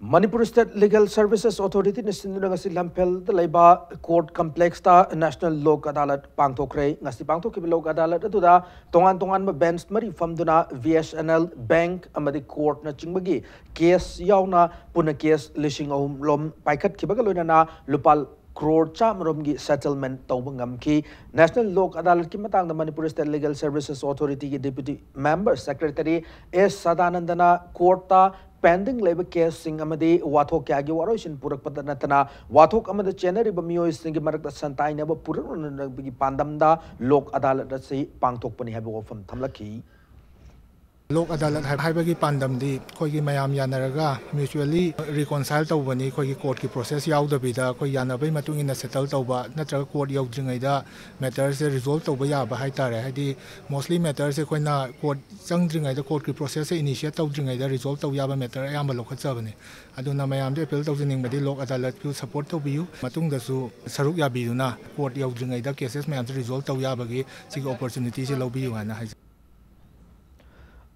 Manipur State Legal Services Authority-ꯅ ꯁꯤꯟꯗꯨꯅ ꯉꯁꯤ ꯂꯝꯐꯦꯜꯗ ꯂꯩꯕ ꯀꯣꯔꯠ ꯀꯝꯄ꯭ꯂꯦꯛꯁꯇ ꯅꯦꯁꯅꯦꯜ ꯂꯣꯛ ꯑꯗꯥꯂꯠ ꯄꯥꯡꯊꯣꯛꯈ꯭ꯔꯦ꯫ ꯉꯁꯤ ꯄꯥꯡꯊꯣꯛꯈꯤꯕ ꯂꯣꯛ ꯑꯗꯥꯂꯠ ꯑꯗꯨꯗ ꯇꯣꯉꯥꯟ ꯇꯣꯉꯥꯟꯕ ꯕꯦꯟꯆ ꯃꯔꯤ ꯐꯝꯗꯨꯅ B S N L, bank ꯑꯃꯗꯤ ꯀꯣꯔꯠꯅꯆꯤꯡꯕꯒꯤ ꯀꯦꯁ ꯌꯥꯎꯅ ꯄꯨꯟꯅ ꯀꯦꯁ ꯂꯤꯁꯤꯡ ꯑꯍꯨꯝ ꯔꯣꯝ ꯄꯥꯏꯈꯠꯈꯤꯕꯒ ꯂꯣꯏꯅꯅ ꯂꯨꯄꯥ ꯀ꯭ꯔꯣꯔ ꯆꯥꯝꯃ ꯔꯣꯝꯒꯤ ꯁꯦꯇꯜꯃꯦꯟ ꯇꯧꯕ ꯉꯝꯈꯤ꯫ ꯅꯦꯁꯅꯦꯜ ꯂꯣꯛ ꯑꯗꯥꯂꯠꯀꯤ ꯃꯇꯥꯡꯗ ꯃꯅꯤꯄꯨꯔ ꯁ꯭ꯇꯦꯠ ꯂꯤꯒꯦꯜ ꯁꯔꯚꯤꯁꯦꯁ ꯑꯣꯊꯣꯔꯤꯇꯤꯒꯤ ꯗꯦꯄ꯭ꯌꯨꯇꯤ ꯃꯦꯝꯕꯔ ꯁꯦꯀ꯭ꯔꯦꯇꯔꯤ ꯑꯦꯁ ꯁꯗꯥꯅꯟꯗꯅ ꯀꯣꯔꯠꯇ ꯄꯦꯟꯗꯤꯡ ꯂꯩꯕ ꯀꯦꯁꯁꯤꯡ ꯑꯃꯗꯤ ꯋꯥꯊꯣꯛ ꯀꯌꯥꯒꯤ ꯋꯥꯔꯣꯏꯁꯤꯟ ꯄꯨꯔꯛꯄꯗ ꯅꯠꯇꯅ ꯋꯥꯊꯣꯛ ꯑꯃꯗ ꯆꯦꯟꯅꯔꯤꯕ ꯃꯤꯑꯣꯏꯁꯤꯡꯒꯤ ꯃꯔꯛꯇ ꯁꯟꯇꯥꯏꯅꯕ ꯄꯨꯔꯛꯅꯅꯕꯒꯤ ꯄꯥꯟꯗꯝꯗ ꯂꯣꯛ ꯑꯗꯥꯂꯠ ꯑꯁꯤ ꯄꯥꯡꯊꯣꯛꯄꯅꯤ ꯍꯥꯏꯕ ꯋꯥꯐꯝ ꯊꯝꯂꯛꯈꯤ꯫ ꯂꯣꯛ ꯑꯗꯥꯂꯠ ꯍꯥꯏ- ꯍꯥꯏꯕꯒꯤ ꯄꯥꯟꯗꯝꯗꯤ ꯑꯩꯈꯣꯏꯒꯤ ꯃꯌꯥꯝ ꯌꯥꯅꯔꯒ ꯃ꯭ꯌꯨꯆꯨꯋꯦꯜꯂꯤ ꯔꯤꯀꯣꯟꯁꯥꯏꯜ ꯇꯧꯕꯅꯤ꯫ ꯑꯩꯈꯣꯏꯒꯤ ꯀꯣꯔꯠꯀꯤ ꯄ꯭ꯔꯣꯁꯦꯁ ꯌꯥꯎꯗꯕꯤꯗ ꯑꯩꯈꯣꯏ ꯌꯥꯅꯕꯒꯤ ꯃꯇꯨꯡ ꯏꯟꯅ ꯁꯦꯇꯜ ꯇꯧꯕ ꯅꯠꯇ꯭ꯔꯒ ꯀꯣꯔꯠ ꯌꯧꯗ꯭ꯔꯤꯉꯩꯗ ꯃꯦꯇꯔꯁꯦ ꯔꯤꯖꯣꯜꯕ ꯇꯧꯕ ꯌꯥꯕ ꯍꯥꯏꯇꯥꯔꯦ꯫ ꯍꯥꯏꯗꯤ ꯃꯣꯁꯂꯤ ꯃꯦꯇꯔꯁꯦ ꯑꯩꯈꯣꯏꯅ ꯀꯣꯔꯠ ꯆꯪꯗ꯭ꯔꯤꯉꯩꯗ, ꯀꯣꯔꯠꯀꯤ ꯄ꯭ꯔꯣꯁꯦꯁꯁꯦ ꯏꯅꯤꯁꯤꯌꯦꯠ ꯇꯧꯗ꯭ꯔꯤꯉꯩꯗ ꯔꯤꯖꯣꯜꯕ ꯇꯧ ꯌꯥꯕ ꯃꯦꯇꯔ ꯑꯌꯥꯝꯕ ꯂꯧꯈꯠꯆꯕꯅꯤ꯫ ꯑꯗꯨꯅ ꯃꯌꯥꯝꯗ ꯑꯦꯄꯤꯜ ꯇꯧꯖꯅꯤꯡꯕꯗꯤ ꯂꯣꯛ ꯑꯗꯥꯂꯠꯄꯨ ꯁꯄꯣꯔꯠ ꯇꯧꯕꯤꯌꯨ, ꯃꯇꯨꯡꯗꯁꯨ ꯁꯔꯨꯛ ꯌꯥꯕꯤꯗꯨꯅ ꯀꯣꯔꯠ ꯌꯧꯗ꯭ꯔꯤꯉꯩꯗ ꯀꯦꯁꯦꯁ ꯃꯌꯥꯝꯁꯦ ꯔꯤꯖꯣꯜꯕ ꯇꯧ ꯌꯥꯕꯒꯤ ꯁꯤꯒꯤ ꯑꯣꯄꯣꯔꯆꯨꯅꯤꯇꯤꯁꯦ ꯂꯧꯕꯤꯌꯨ ꯍꯥꯏꯅ ꯍꯥꯏꯖꯩ꯫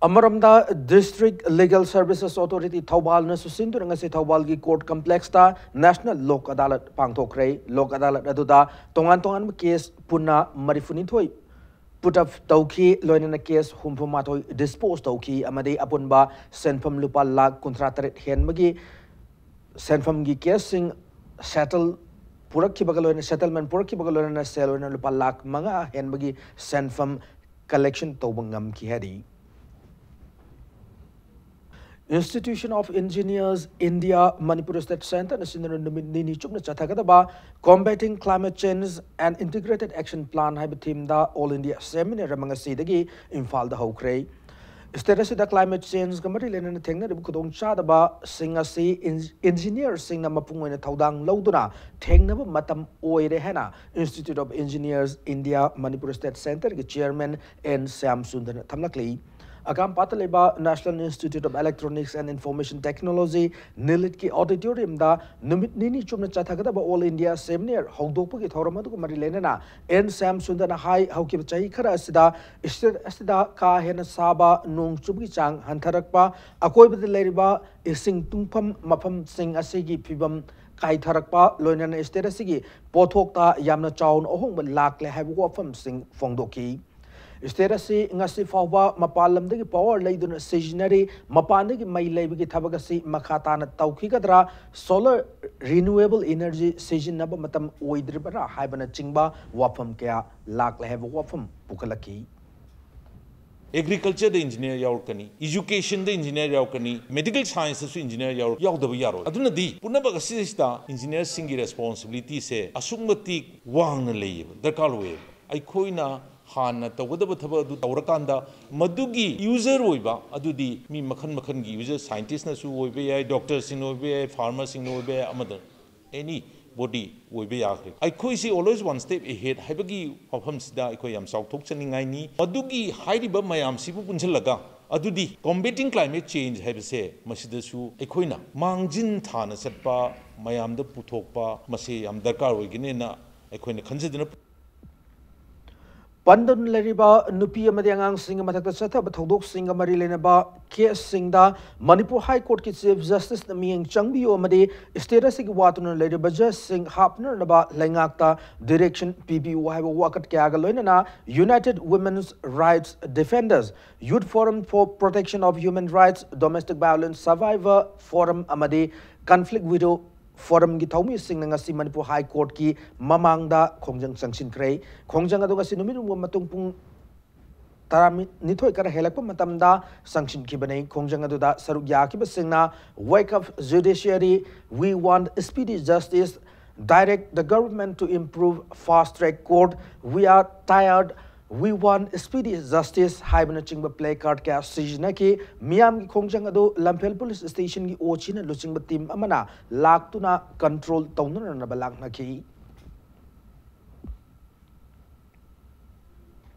ꯑꯃꯔꯣꯝꯗ, ꯗꯤꯁꯇ꯭ꯔꯤꯛ ꯂꯤꯒꯦꯜ ꯁꯔꯚꯤꯁꯦꯁ ꯑꯣꯊꯣꯔꯤꯇꯤ ꯊꯧꯕꯥꯜꯅꯁꯨ ꯁꯤꯟꯗꯨꯅ ꯉꯁꯤ ꯊꯧꯕꯥꯜꯒꯤ ꯀꯣꯔꯠ ꯀꯝꯄ꯭ꯂꯦꯛꯁꯇ ꯅꯦꯁꯅꯦꯜ ꯂꯣꯛ ꯑꯗꯥꯂꯠ ꯄꯥꯡꯊꯣꯛꯈ꯭ꯔꯦ꯫ ꯂꯣꯛ ꯑꯗꯥꯂꯠ ꯑꯗꯨꯗ ꯇꯣꯉꯥꯟ ꯇꯣꯉꯥꯟꯕ ꯀꯦꯁ ꯄꯨꯟꯅ ꯃꯔꯤꯐꯨꯅꯤꯊꯣꯏ ꯄꯨꯠ ꯑꯞ ꯇꯧꯈꯤ, ꯂꯣꯏꯅꯅ ꯀꯦꯁ ꯍꯨꯝꯐꯨꯃꯥꯊꯣꯏ ꯗꯤꯁꯄꯣꯖ ꯇꯧꯈꯤ ꯑꯃꯗꯤ ꯑꯄꯨꯟꯕ ꯁꯦꯟꯐꯝ ꯂꯨꯄꯥ ꯂꯥꯈ ꯀꯨꯟꯊ꯭ꯔꯥ ꯇꯔꯦꯠ ꯍꯦꯟꯕꯒꯤ ꯁꯦꯟꯐꯝꯒꯤ ꯀꯦꯁꯁꯤꯡ ꯁꯦꯇꯜ ꯄꯨꯔꯛꯈꯤꯕꯒ ꯂꯣꯏꯅ, ꯁꯦꯇꯜꯃꯦꯟ ꯄꯨꯔꯛꯈꯤꯕꯒ ꯂꯣꯏꯅꯅ ꯁꯦꯜ ꯑꯣꯏꯅ ꯂꯨꯄꯥ ꯂꯥꯈ ꯃꯉꯥ ꯍꯦꯟꯕꯒꯤ ꯁꯦꯟꯐꯝ ꯀꯂꯦꯛꯁꯟ ꯇꯧꯕ ꯉꯝꯈꯤ ꯍꯥꯏꯔꯤ꯫ Institute of Engineers India Manipur State Centre-ꯅ ꯁꯤꯟꯗꯨꯅ ꯅꯨꯃꯤꯠ ꯅꯤꯅꯤ ꯆꯨꯞꯅ ꯆꯠꯊꯒꯗꯕ Combating Climate Change and Integrated Action Plan ꯍꯥꯏꯕ ꯊꯤꯝꯗ ꯑꯣꯜ ꯏꯟꯗꯤꯌꯥ ꯁꯦꯃꯤꯅꯥꯔ ꯑꯃ ꯉꯁꯤꯗꯒꯤ ꯏꯝꯐꯥꯜꯗ ꯍꯧꯈ꯭ꯔꯦ꯫ ꯁ꯭ꯇꯦꯠ ꯑꯁꯤꯗ ꯀ꯭ꯂꯥꯏꯃꯦꯠ ꯆꯦꯟꯖꯀ ꯃꯔꯤ ꯂꯩꯅꯅ ꯊꯦꯡꯅꯔꯤꯕ ꯈꯨꯗꯣꯡꯆꯥꯗꯕꯁꯤꯡ ꯑꯁꯤ ꯏꯟ- ꯏꯟꯖꯤꯅꯤꯌꯔꯁꯤꯡꯅ ꯃꯄꯨꯡ ꯑꯣꯏꯅ ꯊꯧꯗꯥꯡ ꯂꯧꯗꯨꯅ ꯊꯦꯡꯅꯕ ꯃꯇꯝ ꯑꯣꯏꯔꯦ ꯍꯥꯏꯅ Institute of Engineers India Manipur State Centre-ꯒꯤ ꯆꯤꯌꯔꯃꯦꯟ ꯑꯦꯟ ꯁ꯭ꯌꯥꯝꯁꯨꯟꯗꯔꯅ ꯊꯝꯂꯛꯂꯤ꯫ ꯑꯒꯥꯝꯄꯥꯠꯇ ꯂꯩꯕ National Institute of Electronics and Information Technology, ꯅꯤꯂꯤꯠꯀꯤ auditoriumꯗ ꯅꯨꯃꯤꯠ ꯅꯤꯅꯤ ꯆꯨꯞꯅ ꯆꯠꯊꯒꯗꯕ All India Seminar ꯍꯧꯗꯣꯛꯄꯒꯤ ꯊꯧꯔꯝ ꯑꯗꯨꯒ ꯃꯔꯤ ꯂꯩꯅꯅ ꯑꯦꯟ ꯁ꯭ꯌꯥꯝ ꯁꯨꯟꯗꯔꯅ ꯍꯥꯏ, ꯍꯧꯈꯤꯕ ꯆꯍꯤ ꯈꯔ ꯑꯁꯤꯗ state ꯑꯁꯤꯗ ꯀꯥ ꯍꯦꯟꯅ ꯁꯥꯕ, ꯅꯣꯡ ꯆꯨꯕꯒꯤ ꯆꯥꯡ ꯍꯟꯊꯔꯛꯄ, ꯑꯀꯣꯏꯕꯗ ꯂꯩꯔꯤꯕ ꯏꯁꯤꯡ ꯇꯨꯡꯐꯝ ꯃꯐꯝꯁꯤꯡ ꯑꯁꯤꯒꯤ ꯐꯤꯕꯝ ꯀꯥꯏꯊꯔꯛꯄ, ꯂꯣꯏꯅꯅ state ꯑꯁꯤꯒꯤ ꯄꯣꯠꯊꯣꯛꯇ ꯌꯥꯝꯅ ꯆꯥꯎꯅ ꯑꯍꯣꯡꯕ ꯂꯥꯛꯂꯦ ꯍꯥꯏꯕ ꯋꯥꯐꯝꯁꯤꯡ ꯐꯣꯡꯗꯣꯛꯈꯤ꯫ State ꯑꯁꯤ ꯉꯁꯤ ꯐꯥꯎꯕ ꯃꯄꯥꯟ ꯂꯝꯗꯒꯤ power ꯂꯩꯗꯨꯅ ꯁꯤꯖꯤꯟꯅꯔꯤ꯫ ꯃꯄꯥꯟꯗꯒꯤ ꯃꯩ ꯂꯩꯕꯒꯤ ꯊꯕꯛ ꯑꯁꯤ ꯃꯈꯥ ꯇꯥꯅ ꯇꯧꯈꯤꯒꯗ꯭ꯔꯥ? Solar renewable energy ꯁꯤꯖꯤꯟꯅꯕ ꯃꯇꯝ ꯑꯣꯏꯗ꯭ꯔꯤꯕ꯭ꯔꯥ ꯍꯥꯏꯕꯅꯆꯤꯡꯕ ꯋꯥꯐꯝ ꯀꯌꯥ ꯂꯥꯛꯂꯦ ꯍꯥꯏꯕ ꯋꯥꯐꯝ ꯄꯨꯈꯠꯂꯛꯈꯤ꯫ Agricultureꯗ engineer ꯌꯥꯎꯔꯛꯀꯅꯤ, educationꯗ engineer ꯌꯥꯎꯔꯛꯀꯅꯤ, medical scienceꯇꯁꯨ engineer ꯌꯥꯎꯔꯛ ꯌꯥꯎꯗꯕ ꯌꯥꯔꯣꯏ꯫ ꯑꯗꯨꯅꯗꯤ ꯄꯨꯝꯅꯃꯛ ꯑꯁꯤꯗꯩꯁꯤꯗ engineerꯁꯤꯡꯒꯤ responsibilityꯁꯦ ꯑꯁꯨꯛ ꯃꯇꯤꯛ ꯋꯥꯡꯅ ꯂꯩꯌꯦꯕ, ꯗꯔꯀꯥꯔ ꯑꯣꯏꯌꯦꯕ꯫ ꯑꯩꯈꯣꯏꯅ ꯍꯥꯟꯅ ꯇꯧꯒꯗꯕ ꯊꯕꯛ ꯑꯗꯨ ꯇꯧꯔꯀꯥꯟꯗ ꯃꯗꯨꯒꯤ user ꯑꯣꯏꯕ ꯑꯗꯨꯗꯤ ꯃꯤ ꯃꯈꯜ ꯃꯈꯜꯒꯤ user, scientistꯅꯁꯨ ꯑꯣꯏꯕ ꯌꯥꯏ, doctorꯁꯤꯡꯅ ꯑꯣꯏꯕ ꯌꯥꯏ, farmerꯁꯤꯡꯅ ꯑꯣꯏꯕ ꯌꯥꯏ, ꯑꯃꯗ any body ꯑꯣꯏꯕ ꯌꯥꯈ꯭ꯔꯦ꯫ ꯑꯩꯈꯣꯏꯁꯤ always one step ahead ꯍꯥꯏꯕꯒꯤ ꯋꯥꯐꯝꯁꯤꯗ ꯑꯩꯈꯣꯏ ꯌꯥꯝ ꯆꯥꯎꯊꯣꯛꯆꯅꯤꯡꯉꯥꯏꯅꯤ꯫ ꯃꯗꯨꯒꯤ ꯍꯥꯏꯔꯤꯕ ꯃꯌꯥꯝꯁꯤꯕꯨ ꯄꯨꯟꯁꯤꯜꯂꯒ ꯑꯗꯨꯗꯤ combating climate change ꯍꯥꯏꯕꯁꯦ ꯃꯁꯤꯗꯁꯨ ꯑꯩꯈꯣꯏꯅ ꯃꯥꯡꯖꯤꯟ ꯊꯥꯅ ꯆꯠꯄ, ꯃꯌꯥꯝꯗ ꯄꯨꯊꯣꯛꯄ ꯃꯁꯤ ꯌꯥꯝ ꯗꯔꯀꯥꯔ ꯑꯣꯏꯒꯅꯤꯅ ꯑꯩꯈꯣꯏꯅ ꯈꯟꯖꯗꯨꯅ ꯄꯟꯗꯨꯅ ꯂꯩꯔꯤꯕ ꯅꯨꯄꯤ ꯑꯃꯗꯤ ꯑꯉꯥꯡꯁꯤꯡꯒꯤ ꯃꯊꯛꯇ ꯆꯠꯊꯕ ꯊꯧꯗꯣꯛꯁꯤꯡꯒ ꯃꯔꯤ ꯂꯩꯅꯕ caseꯁꯤꯡꯗ ꯃꯅꯤꯄꯨꯔ High Courtꯀꯤ Chief Justiceꯅ ꯃꯤꯠꯌꯦꯡ ꯆꯪꯕꯤꯌꯨ ꯑꯃꯗꯤ state ꯑꯁꯤꯒꯤ ꯋꯥꯠꯇꯨꯅ ꯂꯩꯔꯤꯕ judgeꯁꯤꯡ ꯍꯥꯞꯅꯅꯕ ꯂꯩꯉꯥꯛꯇ direction ꯄꯤꯕꯤꯌꯨ ꯍꯥꯏꯕ ꯋꯥꯀꯠ ꯀꯌꯥꯒ ꯂꯣꯏꯅꯅ United Women's Rights Defenders, Youth Forum for Protection of Human Rights, Domestic Violence Survivor Forum ꯑꯃꯗꯤ Conflict Widow Forumꯒꯤ ꯊꯧꯃꯤꯁꯤꯡꯅ ꯉꯁꯤ ꯃꯅꯤꯄꯨꯔ High Courtꯀꯤ ꯃꯃꯥꯡꯗ ꯈꯣꯡꯖꯪ ꯆꯪꯁꯤꯟꯈ꯭ꯔꯦ꯫ ꯈꯣꯡꯖꯪ ꯑꯗꯨ ꯉꯁꯤ ꯅꯨꯃꯤꯠ ꯌꯨꯡꯕ ꯃꯇꯨꯡ ꯄꯨꯡ ꯇꯔꯥꯅꯤꯊꯣꯏ ꯈꯔ ꯍꯦꯜꯂꯛꯄ ꯃꯇꯝꯗ ꯆꯪꯁꯤꯟꯈꯤꯕꯅꯤ꯫ ꯈꯣꯡꯖꯪ ꯑꯗꯨꯗ ꯁꯔꯨꯛ ꯌꯥꯈꯤꯕꯁꯤꯡꯅ "Wake up judiciary, we want speedy justice, direct the government to improve fast track court, we are tired, we want speedy justice" ꯍꯥꯏꯕꯅꯆꯤꯡꯕ placard ꯀꯌꯥ ꯁꯤꯖꯤꯟꯅꯈꯤ꯫ ꯃꯤꯌꯥꯝꯒꯤ ꯈꯣꯡꯖꯪ ꯑꯗꯨ ꯂꯝꯐꯦꯜ police stationꯒꯤ OCꯅ ꯂꯨꯆꯤꯡꯕ team ꯑꯃꯅ ꯂꯥꯛꯇꯨꯅ control ꯇꯧꯅꯅꯕ ꯂꯥꯛꯅꯈꯤ꯫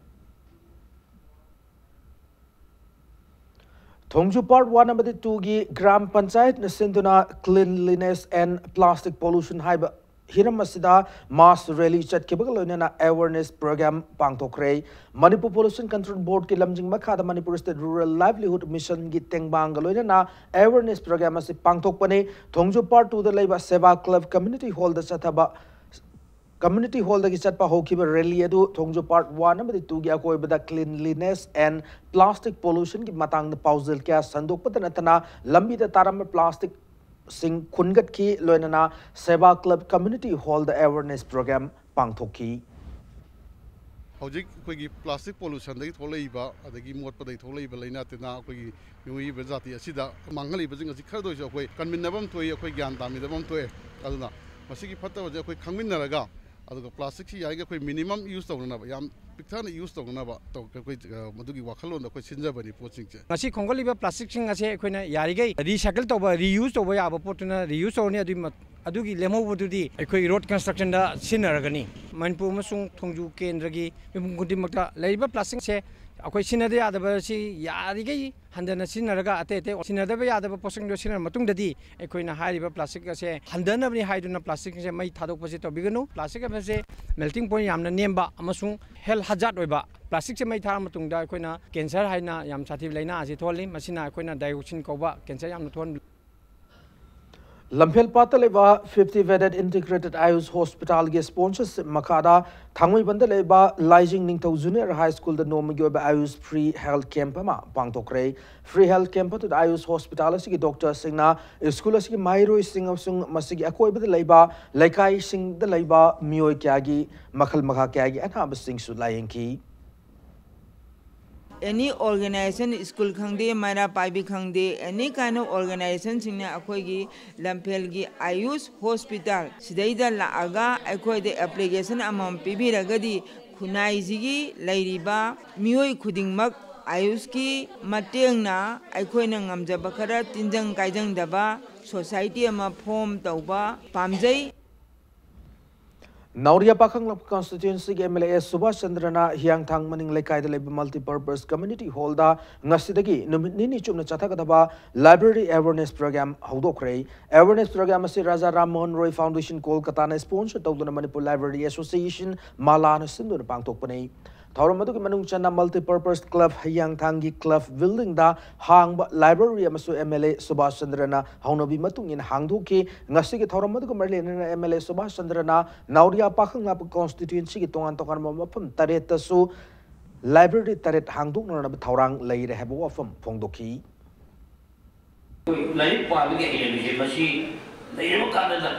ꯊꯣꯡꯖꯨ Part one ꯑꯃꯗꯤ two ꯒꯤ ꯒ꯭ꯔꯥꯝ ꯄꯟꯆꯥꯌꯠꯅ ꯁꯤꯟꯗꯨꯅ Cleanliness and Plastic Pollution ꯍꯥꯏꯕ ꯍꯤꯔꯝ ꯑꯁꯤꯗ mass rally ꯆꯠꯈꯤꯕꯒ ꯂꯣꯏꯅꯅ awareness program ꯄꯥꯡꯊꯣꯛꯈ꯭ꯔꯦ꯫ Manipur Pollution Control Board ꯀꯤ ꯂꯝꯖꯤꯡ ꯃꯈꯥꯗ Manipur State Rural Livelihood Mission ꯒꯤ ꯇꯦꯡꯕꯥꯡꯒ ꯂꯣꯏꯅꯅ awareness program ꯑꯁꯤ ꯄꯥꯡꯊꯣꯛꯄꯅꯤ꯫ ꯊꯣꯡꯖꯨ Part two ꯗ ꯂꯩꯕ Seva Club Community Hall ꯗ ꯆꯠꯊꯕ Community Hall ꯗꯒꯤ ꯆꯠꯄ ꯍꯧꯈꯤꯕ rally ꯑꯗꯨ ꯊꯣꯡꯖꯨ Part one ꯑꯃꯗꯤ two ꯒꯤ ꯑꯀꯣꯏꯕꯗ cleanliness and plastic pollution ꯒꯤ ꯃꯇꯥꯡꯗ ꯄꯥꯎꯖꯦꯜ ꯀꯌꯥ ꯁꯟꯗꯣꯛꯄꯗ ꯅꯠꯇꯅ ꯂꯝꯕꯤꯗ ꯇꯥꯔꯝꯕ plastic ꯁꯤꯡ ꯈꯨꯟꯒꯠꯈꯤ, ꯂꯣꯏꯅꯅ Seva Club Community Hall ꯗ awareness program ꯄꯥꯡꯊꯣꯛꯈꯤ꯫ ꯍꯧꯖꯤꯛ ꯑꯩꯈꯣꯏꯒꯤ plastic pollution ꯗꯒꯤ ꯊꯣꯛꯂꯛꯏꯕ, ꯑꯗꯒꯤ ꯃꯣꯠꯄꯗꯒꯤ ꯊꯣꯛꯂꯛꯏꯕ ꯂꯥꯏꯅꯥ ꯇꯤꯟꯅꯥ ꯑꯩꯈꯣꯏꯒꯤ ꯃꯤꯑꯣꯏꯕ ꯖꯥꯇꯤ ꯑꯁꯤꯗ ꯃꯥꯡꯍꯜꯂꯤꯕꯁꯤꯡ ꯑꯁꯤ ꯈꯔꯗ ꯑꯣꯏꯔꯁꯨ ꯑꯩꯈꯣꯏ ꯀꯟꯃꯤꯟꯅꯕ ꯑꯃ ꯊꯣꯛꯏ, ꯑꯩꯈꯣꯏ ꯒ꯭ꯌꯥꯟ ꯇꯥꯃꯤꯟꯅꯕ ꯑꯃ ꯊꯣꯛꯑꯦ꯫ ꯑꯗꯨꯅ ꯃꯁꯤꯒꯤ ꯐꯠꯇꯕꯁꯦ ꯑꯩꯈꯣꯏ ꯈꯪꯃꯤꯟꯅꯔꯒ, ꯑꯗꯨꯒ plastic ꯁꯤ ꯌꯥꯔꯤꯒꯩ ꯑꯩꯈꯣꯏ minimum use ꯇꯧꯅꯅꯕ, ꯌꯥꯝ ꯄꯤꯛꯊꯅ use ꯇꯧꯅꯅꯕ ꯇꯧ-, ꯑꯩꯈꯣꯏ, ꯑ, ꯃꯗꯨꯒꯤ ꯋꯥꯈꯜꯂꯣꯟꯗ ꯑꯩꯈꯣꯏ ꯁꯤꯟꯖꯕꯅꯤ ꯄꯣꯠꯁꯤꯡꯁꯦ꯫ ꯉꯁꯤ ꯈꯣꯝꯒꯠꯂꯤꯕ plastic ꯁꯤꯡ ꯑꯁꯦ ꯑꯩꯈꯣꯏꯅ ꯌꯥꯔꯤꯈꯩ recycle ꯇꯧꯕ, reuse ꯇꯧꯕ ꯌꯥꯕ ꯄꯣꯠꯇꯨꯅ reuse ꯇꯧꯔꯅꯤ꯫ ꯑꯗꯨꯒꯤ ꯃ-, ꯑꯗꯨꯒꯤ ꯂꯦꯝꯍꯧꯕꯗꯨꯗꯤ ꯑꯩꯈꯣꯏ road construction ꯗ ꯁꯤꯖꯤꯟꯅꯔꯒꯅꯤ꯫ ꯃꯅꯤꯄꯨꯔ ꯑꯃꯁꯨꯡ ꯊꯣꯡꯖꯨ ꯀꯦꯟꯗ꯭ꯔꯒꯤ ꯃꯤꯄꯨꯝ ꯈꯨꯗꯤꯡꯃꯛꯇ ꯂꯩꯔꯤꯕ plastic ꯁꯦ ꯑꯩꯈꯣꯏ ꯁꯤꯖꯤꯟꯅꯗ ꯌꯥꯗꯕ ꯑꯁꯤ ꯌꯥꯔꯤꯈꯩ ꯍꯟꯊꯅ ꯁꯤꯖꯤꯟꯅꯔꯒ, ꯑꯇꯩ ꯑꯇꯩ ꯁꯤꯖꯤꯟꯅꯗꯕ ꯌꯥꯗꯕ ꯄꯣꯠꯁꯛꯁꯤꯡꯗꯣ ꯁꯤꯖꯤꯟꯅꯔ ꯃꯇꯨꯡꯗꯗꯤ ꯑꯩꯈꯣꯏꯅ ꯍꯥꯏꯔꯤꯕ plastic ꯑꯁꯦ ꯍꯟꯊꯅꯕꯅꯤ ꯍꯥꯏꯗꯨꯅ plastic ꯁꯦ ꯃꯩ ꯊꯥꯗꯣꯛꯄꯁꯦ ꯇꯧꯕꯤꯒꯅꯨ꯫ Plastic ꯍꯥꯏꯕꯁꯦ melting point ꯌꯥꯝꯅ ꯅꯦꯝꯕ ꯑꯃꯁꯨꯡ health hazard ꯑꯣꯏꯕ꯫ Plastic ꯁꯦ ꯃꯩ ꯊꯥꯔ ꯃꯇꯨꯡꯗ ꯑꯩꯈꯣꯏꯅ cancer ꯍꯥꯏꯅ ꯌꯥꯝ ꯁꯥꯊꯤꯕ ꯂꯥꯏꯅꯥ ꯑꯁꯤ ꯊꯣꯛꯍꯜꯂꯤ꯫ ꯃꯁꯤꯅ ꯑꯩꯈꯣꯏꯅ dioxin ꯀꯧꯕ cancer ꯌꯥꯝꯅ ꯊꯣꯛꯍꯟꯕ꯫ ꯂꯝꯐꯦꯜ ꯄꯥꯠꯇ ꯂꯩꯕ fifty bedded Integrated Ayush Hospital ꯒꯤ sponsorship ꯃꯈꯥꯗ ꯊꯥꯡꯃꯩꯕꯟꯗ ꯂꯩꯕ ꯂꯥꯏꯖꯤꯡ ꯅꯤꯡꯊꯧ Junior High School ꯗ ꯅꯣꯡꯃꯒꯤ ꯑꯣꯏꯕ Ayush free health camp ꯑꯃ ꯄꯥꯡꯊꯣꯛꯈ꯭ꯔꯦ꯫ Free health camp ꯑꯗꯨꯗ Ayush Hospital ꯑꯁꯤꯒꯤ doctor ꯁꯤꯡꯅ school ꯑꯁꯤꯒꯤ ꯃꯍꯩꯔꯣꯏꯁꯤꯡ ꯑꯃꯁꯨꯡ ꯃꯁꯤꯒꯤ ꯑꯀꯣꯏꯕꯗ ꯂꯩꯕ ꯂꯩꯀꯥꯏꯁꯤꯡꯗ ꯂꯩꯕ ꯃꯤꯑꯣꯏ ꯀꯌꯥꯒꯤ ꯃꯈꯜ ꯃꯈꯥ ꯀꯌꯥꯒꯤ ꯑꯅꯥꯕꯁꯤꯡꯁꯨ ꯂꯥꯌꯦꯡꯈꯤ꯫ Any organization, school ꯈꯪꯗꯦ, ꯃꯩꯔꯥ ꯄꯥꯏꯕꯤ ꯈꯪꯗꯦ, any kind of organization ꯁꯤꯡꯅ ꯑꯩꯈꯣꯏꯒꯤ ꯂꯝꯐꯦꯜꯒꯤ Ayush Hospital ꯁꯤꯗꯩꯗ ꯂꯥꯛꯑꯒ ꯑꯩꯈꯣꯏꯗ application ꯑꯃꯃꯝ ꯄꯤꯕꯤꯔꯒꯗꯤ, ꯈꯨꯟꯅꯥꯏꯁꯤꯒꯤ ꯂꯩꯔꯤꯕ ꯃꯤꯑꯣꯏ ꯈꯨꯗꯤꯡꯃꯛ Ayush ꯀꯤ ꯃꯇꯦꯡꯅ ꯑꯩꯈꯣꯏꯅ ꯉꯝꯖꯕ ꯈꯔ ꯇꯤꯟꯖꯪ ꯀꯥꯏꯖꯪꯗꯕ society ꯑꯃ form ꯇꯧꯕ ꯄꯥꯝꯖꯩ꯫ ꯅꯥꯎꯔꯤꯌꯥ ꯄꯥꯈꯪꯂꯥꯛꯄ ꯀꯟꯁꯇꯤꯇ꯭ꯋꯦꯟꯁꯤꯒꯤ ꯑꯦꯝ ꯑꯦꯜ ꯑꯦ ꯁꯨꯕꯥꯁ ꯆꯟꯗ꯭ꯔꯅ ꯍꯤꯌꯥꯡꯊꯥꯡ ꯃꯅꯤꯡ ꯂꯩꯀꯥꯏꯗ ꯂꯩꯕ ꯃꯜꯇꯤꯄꯔꯄꯁ ꯀꯝꯃ꯭ꯌꯨꯅꯤꯇꯤ ꯍꯣꯜꯗ ꯉꯁꯤꯗꯒꯤ ꯅꯨꯃꯤꯠ ꯅꯤꯅꯤ ꯆꯨꯞꯅ ꯆꯠꯊꯒꯗꯕ ꯂꯥꯏꯕ꯭ꯔꯦꯔꯤ ꯑꯦꯋꯥꯔꯅꯦꯁ ꯄ꯭ꯔꯣꯒ꯭ꯔꯥꯝ ꯍꯧꯗꯣꯛꯈ꯭ꯔꯦ꯫ ꯑꯦꯋꯥꯔꯅꯦꯁ ꯄ꯭ꯔꯣꯒ꯭ꯔꯥꯝ ꯑꯁꯤ ꯔꯥꯖꯥ ꯔꯥꯝ ꯃꯣꯍꯟ ꯔꯣꯏ ꯐꯥꯎꯟꯗꯦꯁꯟ ꯀꯣꯜꯀꯇꯥꯅ ꯁ꯭ꯄꯣꯟꯁꯔ ꯇꯧꯗꯨꯅ ꯃꯅꯤꯄꯨꯔ ꯂꯥꯏꯕ꯭ꯔꯦꯔꯤ ꯑꯦꯁꯣꯁꯤꯌꯦꯁꯟ ꯃꯥꯂꯥꯅ ꯁꯤꯟꯗꯨꯅ ꯄꯥꯡꯊꯣꯛꯄꯅꯤ꯫ ꯊꯧꯔꯝ ꯑꯗꯨꯒꯤ ꯃꯅꯨꯡ ꯆꯟꯅ ꯃꯜꯇꯤꯄꯔꯄꯁ ꯀ꯭ꯂꯕ ꯍꯤꯌꯥꯡꯊꯥꯡꯒꯤ ꯀ꯭ꯂꯕ ꯕꯤꯜꯗꯤꯡꯗ ꯍꯥꯡꯕ ꯂꯥꯏꯕ꯭ꯔꯦꯔꯤ ꯑꯃꯁꯨ ꯑꯦꯝ ꯑꯦꯜ ꯑꯦ ꯁꯨꯕꯥꯁ ꯆꯟꯗ꯭ꯔꯅ ꯍꯧꯅꯕꯤ ꯃꯇꯨꯡ ꯏꯟꯅ ꯍꯥꯡꯗꯣꯛꯈꯤ꯫ ꯉꯁꯤꯒꯤ ꯊꯧꯔꯝ ꯑꯗꯨꯒ ꯃꯔꯤ ꯂꯩꯅꯅ ꯑꯦꯝ ꯑꯦꯜ ꯑꯦ ꯁꯨꯕꯥꯁ ꯆꯟꯗ꯭ꯔꯅ ꯅꯥꯎꯔꯤꯌꯥ ꯄꯥꯈꯪꯂꯥꯛꯄ ꯀꯟꯁꯇꯤꯇ꯭ꯋꯦꯟꯁꯤꯒꯤ ꯇꯣꯉꯥꯟ ꯇꯣꯉꯥꯟꯕ ꯃꯐꯝ ꯇꯔꯦꯠꯇꯁꯨ ꯂꯥꯏꯕ꯭ꯔꯦꯔꯤ ꯇꯔꯦꯠ ꯍꯥꯡꯗꯣꯛꯅꯅꯕ ꯊꯧꯔꯥꯡ ꯂꯩꯔꯦ ꯍꯥꯏꯕ ꯋꯥꯐꯝ ꯐꯣꯡꯗꯣꯛꯈꯤ꯫ ꯂꯥꯏꯔꯤꯛ ꯄꯥꯕꯒꯤ ꯍꯩꯅꯕꯤꯁꯦ ꯃꯁꯤ ꯂꯩꯔꯕ ꯀꯥꯟꯗ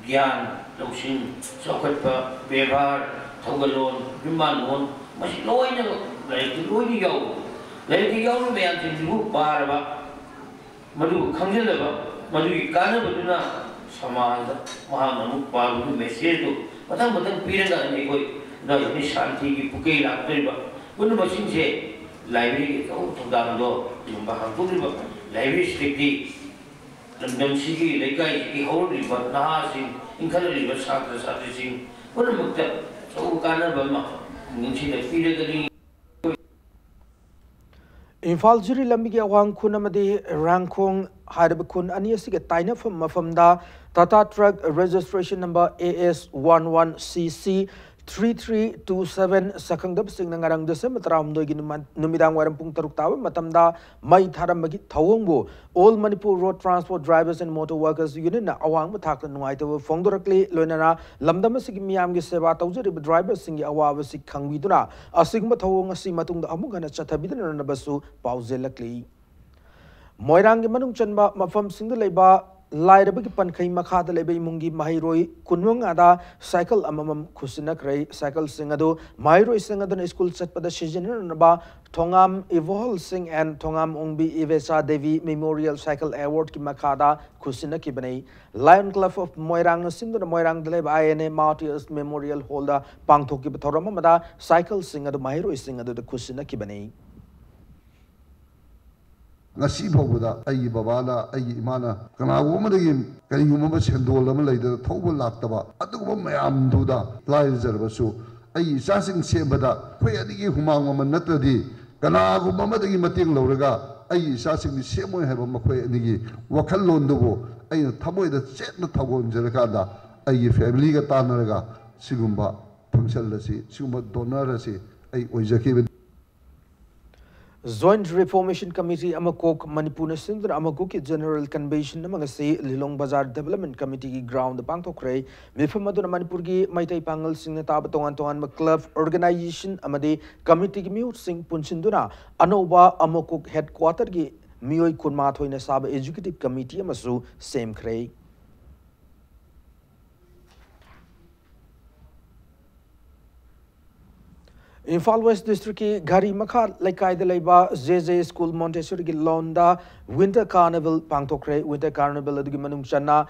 ꯒ꯭ꯌꯥꯟ, ꯂꯧꯁꯤꯡ, ꯆꯥꯎꯈꯠꯄ, ꯕꯦꯕꯥꯔ, ꯊꯧꯒꯜꯂꯣꯟ, ꯌꯨꯝꯕꯥꯜꯂꯣꯟ, ꯃꯁꯤ ꯂꯣꯏꯅ ꯂꯥꯏꯔꯤꯛꯇ ꯂꯣꯏꯅ ꯌꯥꯎꯕ꯫ ꯂꯥꯏꯔꯤꯛꯇ ꯌꯥꯎꯔꯤꯕ ꯃꯌꯥꯝꯁꯤꯡꯁꯤꯕꯨ ꯄꯥꯔꯕ, ꯃꯗꯨ ꯈꯪꯖꯤꯜꯂꯕ, ꯃꯗꯨꯒꯤ ꯀꯥꯟꯅꯕꯗꯨꯅ ꯁꯃꯥꯖꯗ ꯃꯍꯥꯛꯅ ꯑꯃꯨꯛ ꯄꯥꯕꯒꯤ ꯃꯦꯁꯦꯖꯇꯨ ꯃꯊꯪ ꯃꯊꯪ ꯄꯤꯔꯒ ꯑꯩꯈꯣꯏ ꯁꯥꯟꯇꯤꯒꯤ ꯄꯨꯀꯩ ꯂꯥꯛꯇꯣꯔꯤꯕ ꯄꯨꯝꯅꯃꯛꯁꯤꯡꯁꯦ ꯂꯥꯏꯕ꯭ꯔꯦꯔꯤꯒꯤ ꯑꯆꯧꯕ ꯊꯧꯗꯥꯡꯗꯣ ꯁꯤꯒꯨꯝꯕ ꯍꯥꯡꯗꯣꯛꯂꯤꯕ ꯂꯥꯏꯕ꯭ꯔꯦꯔꯤꯁꯤꯗꯒꯤ ꯂꯝꯗꯝꯁꯤꯒꯤ ꯂꯩꯀꯥꯏꯁꯤꯒꯤ ꯍꯧꯔꯛꯂꯤꯕ ꯅꯍꯥꯁꯤꯡ, ꯏꯟꯈꯠꯂꯛꯂꯤꯕ ꯁꯥꯇ꯭ꯔ ꯁꯥꯇ꯭ꯔꯤꯁꯤꯡ ꯄꯨꯝꯅꯃꯛꯇ ꯑꯆꯧꯕ ꯀꯥꯟꯅꯕ ꯑꯃ ꯈꯨꯡꯒꯪꯁꯤꯗ ꯄꯤꯔꯒꯅꯤ꯫ ꯏꯝꯐꯥꯜ ꯖꯤꯔꯤ ꯂꯝꯕꯤꯒꯤ ꯑꯋꯥꯡ ꯈꯨꯟ ꯑꯃꯗꯤ ꯔꯥꯡꯈꯣꯡ ꯍꯥꯏꯔꯤꯕ ꯈꯨꯟ ꯑꯅꯤ ꯑꯁꯤꯒꯤ ꯇꯥꯏꯅꯐꯝ ꯃꯐꯝꯗ Tata truck registration number A S one one ꯁꯤ C three three two seven ꯁꯛꯈꯪꯗꯕꯁꯤꯡꯅ ꯉꯔꯥꯡ ꯗꯤꯁꯦꯝꯕꯔ ꯇꯔꯥꯍꯨꯝꯗꯣꯏꯒꯤ ꯅꯨꯃ-, ꯅꯨꯃꯤꯗꯥꯡ ꯋꯥꯏꯔꯝ ꯄꯨꯡ ꯇꯔꯨꯛ ꯇꯥꯕ ꯃꯇꯝꯗ ꯃꯩ ꯊꯥꯔꯝꯕꯒꯤ ꯊꯧꯑꯣꯡꯕꯨ all Manipur road transport drivers and motor workers ꯌꯨꯅꯤꯌꯟꯅ ꯑꯋꯥꯡꯕ ꯊꯥꯛꯇ ꯅꯨꯡꯉꯥꯏꯇꯕ ꯐꯣꯡꯗꯣꯔꯛꯂꯤ꯫ ꯂꯣꯏꯅꯅ ꯂꯝꯗꯝ ꯑꯁꯤꯒꯤ ꯃꯤꯌꯥꯝꯒꯤ ꯁꯦꯕꯥ ꯇꯧꯖꯔꯤꯕ ꯗ꯭ꯔꯥꯏꯚꯔꯁꯤꯡꯒꯤ ꯑꯋꯥꯕꯁꯤ ꯈꯪꯕꯤꯗꯨꯅ ꯑꯁꯤꯒꯨꯝꯕ ꯊꯧꯑꯣꯡ ꯑꯁꯤ ꯃꯇꯨꯡꯗ ꯑꯃꯨꯛ ꯍꯟꯅ ꯆꯠꯊꯕꯤꯗꯅꯅꯕꯁꯨ ꯄꯥꯎꯖꯦꯜꯂꯛꯂꯤ꯫ ꯃꯣꯏꯔꯥꯡꯒꯤ ꯃꯅꯨꯡ ꯆꯟꯕ ꯃꯐꯝꯁꯤꯡꯗ ꯂꯩꯕ ꯂꯥꯏꯔꯕꯒꯤ ꯄꯟꯈꯩ ꯃꯈꯥꯗ ꯂꯩꯕ ꯏꯃꯨꯡꯒꯤ ꯃꯍꯩꯔꯣꯏ ꯀꯨꯟꯃꯉꯥꯗ ꯁꯥꯏꯀꯜ ꯑꯃꯃꯝ ꯈꯨꯠꯁꯤꯟꯅꯈ꯭ꯔꯦ꯫ ꯁꯥꯏꯀꯜꯁꯤꯡ ꯑꯗꯨ ꯃꯍꯩꯔꯣꯏꯁꯤꯡ ꯑꯗꯨꯅ ꯁ꯭ꯀꯨꯜ ꯆꯠꯄꯗ ꯁꯤꯖꯤꯟꯅꯅꯕ Thongam Ibohal Singh and Thongam Ongbi Ibecha Devi memorial cycle ꯑꯦꯋꯥꯔꯗꯀꯤ ꯃꯈꯥꯗ ꯈꯨꯠꯁꯤꯟꯅꯈꯤꯕꯅꯤ꯫ ꯂꯥꯌꯟ ꯀ꯭ꯂꯕ ꯑꯣꯐ ꯃꯣꯏꯔꯥꯡꯅ ꯁꯤꯟꯗꯨꯅ ꯃꯣꯏꯔꯥꯡꯗ ꯂꯩꯕ ꯑꯥꯏ ꯑꯦꯟ ꯑꯦ ꯃꯥꯔꯇꯤꯌꯔꯁ ꯃꯦꯃꯣꯔꯤꯌꯦꯜ ꯍꯣꯜꯗ ꯄꯥꯡꯊꯣꯛꯈꯤꯕ ꯊꯧꯔꯝ ꯑꯃꯗ ꯁꯥꯏꯀꯜꯁꯤꯡ ꯑꯗꯨ ꯃꯍꯩꯔꯣꯏꯁꯤꯡ ꯑꯗꯨꯗ ꯈꯨꯠꯁꯤꯟꯅꯈꯤꯕꯅꯤ꯫ ꯉꯁꯤ ꯐꯥꯎꯕꯗ ꯑꯩꯒꯤ ꯕꯕꯥꯅ, ꯑꯩꯒꯤ ꯏꯃꯥꯅ ꯀꯅꯥꯒꯨꯝꯕ ꯑꯃꯗꯒꯤ ꯀꯔꯤꯒꯨꯝꯕ ꯑꯃ ꯁꯦꯟꯗꯣꯜ ꯑꯃ ꯂꯩꯗꯅ ꯊꯧꯕ ꯂꯥꯛꯇꯕ, ꯑꯗꯨꯒꯨꯝꯕ ꯃꯌꯥꯝꯗꯨꯗ ꯂꯥꯏꯔꯖꯔꯕꯁꯨ ꯑꯩꯒꯤ ꯏꯆꯥꯁꯤꯡ ꯁꯦꯝꯕꯗ ꯑꯩꯈꯣꯏ ꯑꯅꯤꯒꯤ ꯍꯨꯃꯥꯡ ꯃꯃꯜ ꯅꯠꯇ꯭ꯔꯗꯤ ꯀꯅꯥꯒꯨꯝꯕ ꯑꯃꯗꯒꯤ ꯃꯇꯦꯡ ꯂꯧꯔꯒ ꯑꯩꯒꯤ ꯏꯆꯥꯁꯤꯡꯗꯤ ꯁꯦꯝꯃꯣꯏ ꯍꯥꯏꯕ ꯃꯈꯣꯏ ꯑꯅꯤꯒꯤ ꯋꯥꯈꯜꯂꯣꯟꯗꯨꯕꯨ ꯑꯩꯅ ꯊꯃꯣꯏꯗ ꯆꯦꯠꯅ ꯊꯧꯒꯣꯟꯖꯔꯀꯥꯟꯗ ꯑꯩꯒꯤ ꯐꯦꯃꯤꯂꯤꯒ ꯇꯥꯟꯅꯔꯒ ꯁꯤꯒꯨꯝꯕ ꯐꯪꯁꯟ ꯑꯁꯤ, ꯁꯤꯒꯨꯝꯕ ꯗꯣꯅꯔ ꯑꯁꯤ ꯑꯩ ꯑꯣꯏꯖꯈꯤꯕꯅꯤ꯫ Joint Reformation Committee ꯑꯃꯀꯣꯛ ꯃꯅꯤꯄꯨꯔꯅ ꯁꯤꯟꯗꯨꯅ ꯑꯃꯀꯣꯛꯀꯤ General Convention ꯑꯃ ꯉꯁꯤ ꯂꯤꯂꯣꯡ ꯕꯖꯥꯔ Development Committeeꯒꯤ groundꯗ ꯄꯥꯡꯊꯣꯛꯈ꯭ꯔꯦ꯫ ꯃꯤꯐꯝ ꯑꯗꯨꯅ ꯃꯅꯤꯄꯨꯔꯒꯤ ꯃꯩꯇꯩ ꯄꯥꯉꯜꯁꯤꯡꯅ ꯇꯥꯕ ꯇꯣꯉꯥꯟ ꯇꯣꯉꯥꯟꯕ club, organization ꯑꯃꯗꯤ committeeꯒꯤ ꯃꯤꯍꯨꯠꯁꯤꯡ ꯄꯨꯟꯁꯤꯟꯗꯨꯅ ꯑꯅꯧꯕ ꯑꯃꯀꯣꯛ headquarterꯒꯤ ꯃꯤꯑꯣꯏ ꯀꯨꯟꯃꯥꯊꯣꯏꯅ ꯁꯥꯕ executive committee ꯑꯃꯁꯨ ꯁꯦꯝꯈ꯭ꯔꯦ꯫ ꯏꯝꯐꯥꯜ West Districtꯀꯤ ꯘꯔꯤ ꯃꯈꯥ ꯂꯩꯀꯥꯏꯗ ꯂꯩꯕ J J School Montessoriꯒꯤ lawnꯗ Winter Carnival ꯄꯥꯡꯊꯣꯛꯈ꯭ꯔꯦ꯫ Winter Carnival ꯑꯗꯨꯒꯤ ꯃꯅꯨꯡ ꯆꯟꯅ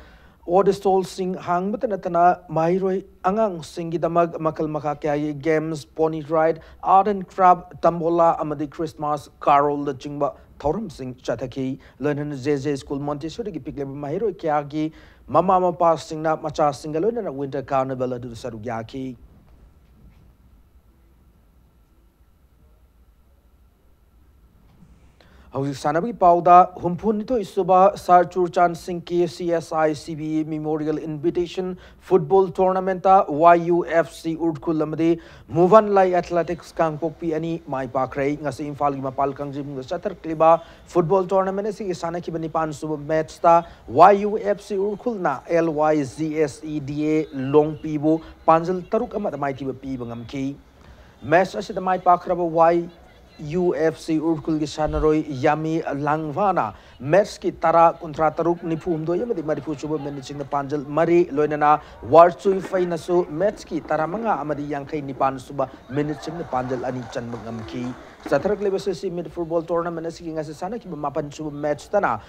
odd stallꯁꯤꯡ ꯍꯥꯡꯕꯇ ꯅꯠꯇꯅ ꯃꯍꯩꯔꯣꯏ ꯑꯉꯥꯡꯁꯤꯡꯒꯤꯗꯃꯛ ꯃꯈꯜ ꯃꯈꯥ ꯀꯌꯥꯒꯤ games, pony ride, art and craft, tombola ꯑꯃꯗꯤ Christmas carolꯅꯆꯤꯡꯕ ꯊꯧꯔꯝꯁꯤꯡ ꯆꯠꯊꯈꯤ꯫ ꯂꯣꯏꯅꯅ J J School Montessoriꯒꯤ ꯄꯤꯛꯂꯤꯕ ꯃꯍꯩꯔꯣꯏ ꯀꯌꯥꯒꯤ ꯃꯃꯥ ꯃꯄꯥꯁꯤꯡꯅ ꯃꯆꯥꯁꯤꯡꯒ ꯂꯣꯏꯅꯅ Winter Carnival ꯑꯗꯨꯗ ꯁꯔꯨꯛ ꯌꯥꯈꯤ꯫ ꯍꯧꯖꯤꯛ ꯁꯥꯟꯅꯕꯒꯤ ꯄꯥꯎꯗ, ꯍꯨꯝꯐꯨꯅꯤꯊꯣꯏ ꯁꯨꯕ ꯁꯥꯔ ꯆꯨꯔꯆꯥꯟ ꯁꯤꯡꯒꯤ C S I C B A Memorial Invitation Football Tournamentꯇ Y U F C Ukhrul ꯑꯃꯗꯤ ꯃꯨꯕꯥꯟ ꯂꯥꯏ Athletics ꯀꯥꯡꯄꯣꯛꯄꯤ ꯑꯅꯤ ꯃꯥꯏ ꯄꯥꯛꯈ꯭ꯔꯦ꯫ ꯉꯁꯤ ꯏꯝꯐꯥꯜꯒꯤ ꯃꯄꯥꯜ ꯀꯥꯡꯖꯩꯕꯨꯡꯗ ꯆꯠꯊꯔꯛꯂꯤꯕ football tournament ꯑꯁꯤꯒꯤ ꯁꯥꯟꯅꯈꯤꯕ ꯅꯤꯄꯥꯟ ꯁꯨꯕ matchꯇ Y U F C ꯎꯔꯈꯨꯜꯅ L Y Z S E D A ꯂꯣꯡꯄꯤꯕꯨ ꯄꯥꯟꯖꯜ ꯇꯔꯨꯛ ꯑꯃꯗ ꯃꯥꯏꯊꯤꯕ ꯄꯤꯕ ꯉꯝꯈꯤ꯫ Match ꯑꯁꯤꯗ ꯃꯥꯏ ꯄꯥꯛꯈ꯭ꯔꯕ Y U F C ꯎꯔꯈꯨꯜꯒꯤ ꯁꯥꯟꯅꯔꯣꯏ ꯌꯥꯃꯤ ꯂꯥꯡꯚꯥꯅ matchꯀꯤ ꯇꯔꯥ, ꯀꯨꯟꯊ꯭ꯔꯥ ꯇꯔꯨꯛ, ꯅꯤꯐꯨ ꯍꯨꯝꯗꯣꯏ ꯑꯃꯗꯤ ꯃꯔꯤꯐꯨ ꯁꯨꯕ minuteꯁꯤꯡꯗ ꯄꯥꯟꯖꯜ ꯃꯔꯤ, ꯂꯣꯏꯅꯅ ꯋꯥꯔꯆꯨꯏ ꯐꯩꯅꯁꯨ matchꯀꯤ ꯇꯔꯥꯃꯉꯥ ꯑꯃꯗꯤ ꯌꯥꯡꯈꯩ ꯅꯤꯄꯥꯟ ꯁꯨꯕ minuteꯁꯤꯡꯗ ꯄꯥꯟꯖꯜ ꯑꯅꯤ ꯆꯟꯕ ꯉꯝꯈꯤ꯫ ꯆꯠꯊꯔꯛꯂꯤꯕ C C Mid Football Tournament ꯑꯁꯤꯒꯤ ꯉꯁꯤ ꯁꯥꯟꯅꯈꯤꯕ ꯃꯥꯄꯟ ꯁꯨꯕ matchꯇꯅ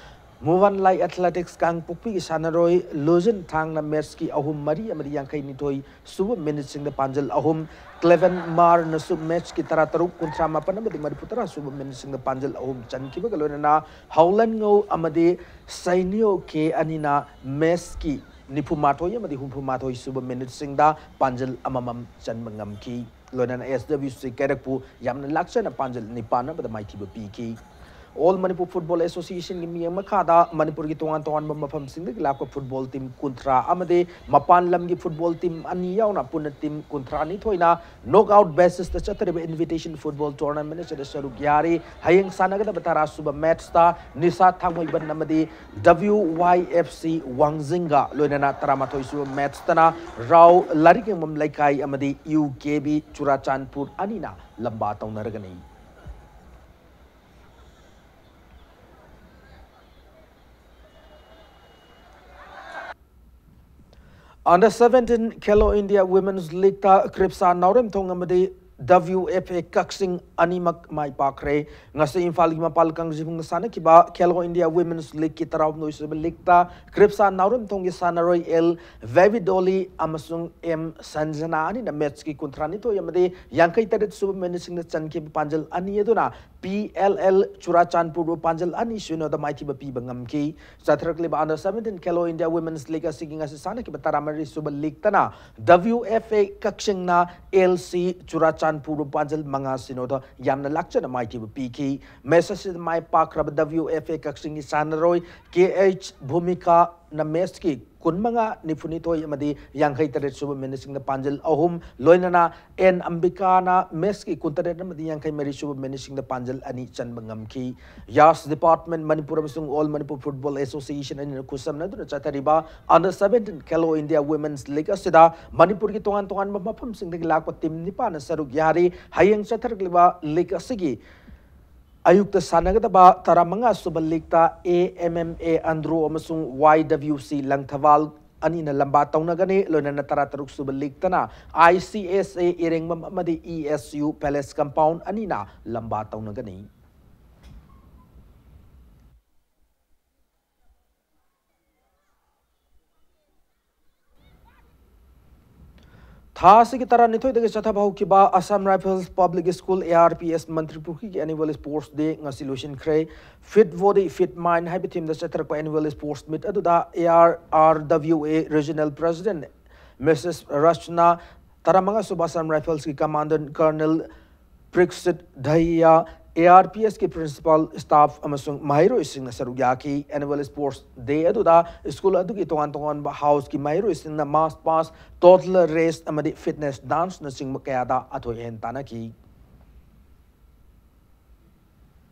ꯃꯨꯋꯥꯟꯂꯥꯏ ꯑꯦꯊꯂꯦꯇꯤꯛꯁ ꯀꯥꯡꯄꯣꯛꯄꯤꯒꯤ ꯁꯥꯟꯅꯔꯣꯏ ꯂꯨꯖꯤꯟ ꯊꯥꯡꯅ ꯃꯦꯠꯁꯀꯤ ꯑꯍꯨꯝ ꯃꯔꯤ ꯑꯃꯗꯤ ꯌꯥꯡꯈꯩ ꯅꯤꯊꯣꯏ ꯁꯨꯕ ꯃꯤꯅꯤꯠꯁꯤꯡꯗ ꯄꯥꯟꯖꯜ ꯑꯍꯨꯝ, ꯀ꯭ꯂꯦꯚꯦꯟ ꯃꯥꯔꯅꯁꯨ ꯃꯦꯠꯁꯀꯤ ꯇꯔꯥ ꯇꯔꯨꯛ, ꯀꯨꯟꯊ꯭ꯔꯥ ꯃꯥꯄꯟ ꯑꯃꯗꯤ ꯃꯔꯤꯐꯨ ꯇꯔꯥ ꯁꯨꯕ ꯃꯤꯅꯤꯠꯁꯤꯡꯗ ꯄꯥꯟꯖꯜ ꯑꯍꯨꯝ ꯆꯟꯈꯤꯕꯒ ꯂꯣꯏꯅꯅ ꯍꯥꯎꯂꯟꯉꯧ ꯑꯃꯗꯤ ꯁꯩꯅꯤꯌꯣ ꯀꯦ ꯑꯅꯤꯅ ꯃꯦꯠꯁꯀꯤ ꯅꯤꯐꯨ ꯃꯥꯊꯣꯏ ꯑꯃꯗꯤ ꯍꯨꯝꯐꯨ ꯃꯥꯊꯣꯏ ꯁꯨꯕ ꯃꯤꯅꯤꯠꯁꯤꯡꯗ ꯄꯥꯟꯖꯜ ꯑꯃꯃꯝ ꯆꯟꯕ ꯉꯝꯈꯤ꯫ ꯂꯣꯏꯅꯅ ꯑꯦꯁ ꯗꯕ꯭ꯂ꯭ꯌꯨ ꯁꯤ ꯀꯩꯔꯛꯄꯨ ꯌꯥꯝꯅ ꯂꯥꯛꯆꯅ ꯄꯥꯟꯖꯜ ꯅꯤꯄꯥꯟ ꯑꯃꯗ ꯃꯥꯏꯊꯤꯕ ꯄꯤꯈꯤ꯫ ꯑꯣꯜ ꯃꯅꯤꯄꯨꯔ ꯐꯨꯠꯕꯣꯜ ꯑꯦꯁꯣꯁꯤꯌꯦꯁꯟꯒꯤ ꯃꯤꯠꯌꯦꯡ ꯃꯈꯥꯗ ꯃꯅꯤꯄꯨꯔꯒꯤ ꯇꯣꯉꯥꯟ ꯇꯣꯉꯥꯟꯕ ꯃꯐꯝꯁꯤꯡꯗꯒꯤ ꯂꯥꯛꯄ ꯐꯨꯠꯕꯣꯜ ꯇꯤꯝ ꯀꯨꯟꯊ꯭ꯔꯥ ꯑꯃꯗꯤ ꯃꯄꯥꯟ ꯂꯝꯒꯤ ꯐꯨꯠꯕꯣꯜ ꯇꯤꯝ ꯑꯅꯤ ꯌꯥꯎꯅ ꯄꯨꯟꯅ ꯇꯤꯝ ꯀꯨꯟꯊ꯭ꯔꯥ ꯅꯤꯊꯣꯏꯅ ꯅꯣꯛ ꯑꯥꯎꯠ ꯕꯦꯁꯤꯁꯇ ꯆꯠꯊꯔꯤꯕ ꯏꯟꯚꯤꯇꯦꯁꯟ ꯐꯨꯠꯕꯣꯜ ꯇꯣꯔꯅꯥꯃꯦꯟ ꯑꯁꯤꯗ ꯁꯔꯨꯛ ꯌꯥꯔꯤ꯫ ꯍꯌꯦꯡ ꯁꯥꯟꯅꯒꯗꯕ ꯇꯔꯥ ꯁꯨꯕ ꯃꯦꯠꯁꯇ ꯅꯤꯁꯥ ꯊꯥꯡꯃꯩꯕꯟ ꯑꯃꯗꯤ ꯗꯕ꯭ꯂ꯭ꯌꯨ ꯋꯥꯏ ꯑꯦꯐ ꯁꯤ ꯋꯥꯡꯖꯤꯡꯒ ꯂꯣꯏꯅꯅ ꯇꯔꯥꯃꯥꯊꯣꯏ ꯁꯨꯕ ꯃꯦꯠꯁꯇꯅ ꯔꯥꯎ ꯂꯥꯏꯔꯤꯛꯌꯦꯡꯕꯝ ꯂꯩꯀꯥꯏ ꯑꯃꯗꯤ ꯌꯨ ꯀꯦ ꯕꯤ ꯆꯨꯔꯥꯆꯥꯟꯄꯨꯔ ꯑꯅꯤꯅ ꯂꯝꯕꯥ ꯇꯧꯅꯔꯒꯅꯤ꯫ Under seventeen Khelo India Women's Leagueꯇ ꯀ꯭ꯔꯤꯞꯁꯥ ꯅꯥꯎꯔꯦꯝꯊꯣꯡ ꯑꯃꯗꯤ ꯗꯕ꯭ꯂ꯭ꯌꯨ ꯑꯦꯐ ꯑꯦ ꯀꯛꯆꯤꯡ ꯑꯅꯤꯃꯛ ꯃꯥꯏ ꯄꯥꯛꯈ꯭ꯔꯦ꯫ ꯉꯁꯤ ꯏꯝꯐꯥꯜꯒꯤ ꯃꯄꯥꯜ ꯀꯥꯡꯖꯩꯕꯨꯡꯗ ꯁꯥꯟꯅꯈꯤꯕ ꯈꯦꯂꯣ ꯏꯟꯗꯤꯌꯥ ꯋꯤꯃꯦꯟꯁ ꯂꯤꯒꯀꯤ ꯇꯔꯥꯍꯨꯝꯗꯣꯏ ꯁꯨꯕ ꯂꯤꯒꯇ ꯀ꯭ꯔꯤꯞꯁꯥ ꯅꯥꯎꯔꯦꯝꯊꯣꯡꯒꯤ ꯁꯥꯟꯅꯔꯣꯏ ꯑꯦꯜ ꯚꯦꯕꯤꯗꯣꯂꯤ ꯑꯃꯁꯨꯡ ꯑꯦꯝ ꯁꯟꯖꯅꯥ ꯑꯅꯤꯅ ꯃꯦꯠꯁꯀꯤ ꯀꯨꯟꯊ꯭ꯔꯥ ꯅꯤꯊꯣꯏ ꯑꯃꯗꯤ ꯌꯥꯡꯈꯩ ꯇꯔꯦꯠ ꯁꯨꯕ ꯃꯤꯅꯤꯠꯁꯤꯡꯗ ꯆꯟꯈꯤꯕ ꯄꯥꯟꯖꯜ ꯑꯅꯤ ꯑꯗꯨꯅ ꯄꯤ ꯑꯦꯜ ꯑꯦꯜ ꯆꯨꯔꯥꯆꯥꯟꯄꯨꯔꯕꯨ ꯄꯥꯟꯖꯜ ꯑꯅꯤ ꯁꯤꯅꯣꯗ ꯃꯥꯏꯊꯤꯕ ꯄꯤꯕ ꯉꯝꯈꯤ꯫ ꯆꯠꯊꯔꯛꯂꯤꯕ Under seventeen Khelo India Women's League ꯑꯁꯤꯒꯤ ꯉꯁꯤ ꯁꯥꯟꯅꯈꯤꯕ ꯇꯔꯥꯃꯔꯤ ꯁꯨꯕ ꯂꯤꯒꯇꯅ ꯗꯕ꯭ꯂ꯭ꯌꯨ ꯑꯦꯐ ꯑꯦ ꯀꯛꯆꯤꯡꯅ ꯑꯦꯜ ꯁꯤ ꯆꯨꯔꯥꯆꯥꯟꯄꯨꯔꯕꯨ ꯄꯥꯟꯖꯜ ꯃꯉꯥ ꯁꯤꯅꯣꯗ ꯌꯥꯝꯅ ꯂꯥꯛꯆꯅ ꯃꯥꯏꯊꯤꯕ ꯄꯤꯈꯤ꯫ ꯃꯦꯠꯁ ꯑꯁꯤꯗ ꯃꯥꯏ ꯄꯥꯛꯈ꯭ꯔꯕ ꯗꯕ꯭ꯂ꯭ꯌꯨ ꯑꯦꯐ ꯑꯦ ꯀꯛꯆꯤꯡꯒꯤ ꯁꯥꯟꯅꯔꯣꯏ ꯀꯦ ꯑꯩꯆ ꯚꯨꯃꯤꯀꯥꯅ ꯃꯦꯠꯁꯀꯤ ꯀꯨꯟꯃꯉꯥ, ꯅꯤꯐꯨꯅꯤꯊꯣꯏ ꯑꯃꯗꯤ ꯌꯥꯡꯈꯩ ꯇꯔꯦꯠ ꯁꯨꯕ ꯃꯤꯅꯤꯠꯁꯤꯡꯗ ꯄꯥꯟꯖꯜ ꯑꯍꯨꯝ, ꯂꯣꯏꯅꯅ ꯑꯦꯟ ꯑꯝꯕꯤꯀꯥꯅ ꯃꯦꯠꯁꯀꯤ ꯀꯨꯟꯇꯔꯦꯠ ꯑꯃꯗꯤ ꯌꯥꯡꯈꯩ ꯃꯔꯤ ꯁꯨꯕ ꯃꯤꯅꯤꯠꯁꯤꯡꯗ ꯄꯥꯟꯖꯜ ꯑꯅꯤ ꯆꯟꯕ ꯉꯝꯈꯤ꯫ ꯌꯥꯁ ꯗꯤꯄꯥꯔꯠꯃꯦꯟ ꯃꯅꯤꯄꯨꯔ ꯑꯃꯁꯨꯡ ꯑꯣꯜ ꯃꯅꯤꯄꯨꯔ ꯐꯨꯠꯕꯣꯜ ꯑꯦꯁꯣꯁꯤꯌꯦꯁꯟ ꯑꯅꯤꯅ ꯈꯨꯠꯁꯝꯅꯗꯨꯅ ꯆꯠꯊꯔꯤꯕ Under seventeen Khelo India Women's League ꯑꯁꯤꯗ ꯃꯅꯤꯄꯨꯔꯒꯤ ꯇꯣꯉꯥꯟ ꯇꯣꯉꯥꯟꯕ ꯃꯐꯝꯁꯤꯡꯗꯒꯤ ꯂꯥꯛꯄ ꯇꯤꯝ ꯅꯤꯄꯥꯟꯅ ꯁꯔꯨꯛ ꯌꯥꯔꯤ꯫ ꯍꯌꯦꯡ ꯆꯠꯊꯔꯛꯂꯤꯕ ꯂꯤꯒ ꯑꯁꯤꯒꯤ ꯑꯌꯨꯛꯇ ꯁꯥꯟꯅꯒꯗꯕ ꯇꯔꯥꯃꯉꯥ ꯁꯨꯕ ꯂꯤꯒꯇ A M M A Andro ꯑꯃꯁꯨꯡ ꯋꯥꯏ ꯗꯕ꯭ꯂ꯭ꯌꯨ ꯁꯤ ꯂꯪꯊꯕꯥꯜ ꯑꯅꯤꯅ ꯂꯝꯕꯥ ꯇꯧꯅꯒꯅꯤ꯫ ꯂꯣꯏꯅꯅ ꯇꯔꯥꯇꯔꯨꯛ ꯁꯨꯕ ꯂꯤꯒꯇꯅ ꯑꯥꯏ ꯁꯤ ꯑꯦꯁ ꯑꯦ ꯏꯔꯦꯡꯕꯝ ꯑꯃꯗꯤ E S U palace compound ꯑꯅꯤꯅ ꯂꯝꯕꯥ ꯇꯧꯅꯒꯅꯤ꯫ ꯊꯥ ꯑꯁꯤꯒꯤ ꯇꯔꯥꯅꯤꯊꯣꯏꯗꯒꯤ ꯆꯠꯊꯕ ꯍꯧꯈꯤꯕ Assam Rifles Public School, A R P S, ꯃꯟꯇ꯭ꯔꯤꯄꯨꯈ꯭ꯔꯤꯒꯤ Annual Sports Day ꯉꯁꯤ ꯂꯣꯏꯁꯤꯟꯈ꯭ꯔꯦ꯫ Fit Body, Fit Mind ꯍꯥꯏꯕ themeꯗ ꯆꯠꯊꯔꯛꯄ Annual Sports Meet ꯑꯗꯨꯗ A R R W A Regional President Mrs Rachna, ꯇꯔꯥꯃꯉꯥ ꯁꯨꯕ Assam Riflesꯀꯤ Commandant Colonel Priksit Dahiya, A R P Sꯀꯤ principal, staff ꯑꯃꯁꯨꯡ ꯃꯍꯩꯔꯣꯏꯁꯤꯡꯅ ꯁꯔꯨꯛ ꯌꯥꯈꯤ꯫ Annual Sports Day ꯑꯗꯨꯗ school ꯑꯗꯨꯒꯤ ꯇꯣꯉꯥꯟ ꯇꯣꯉꯥꯟꯕ houseꯀꯤ ꯃꯍꯩꯔꯣꯏꯁꯤꯡꯅ march past, toddler race ꯑꯃꯗꯤ fitness danceꯅꯆꯤꯡꯕ ꯀꯌꯥꯗ ꯑꯊꯣꯏ ꯑꯍꯦꯟ ꯇꯥꯟꯅꯈꯤ꯫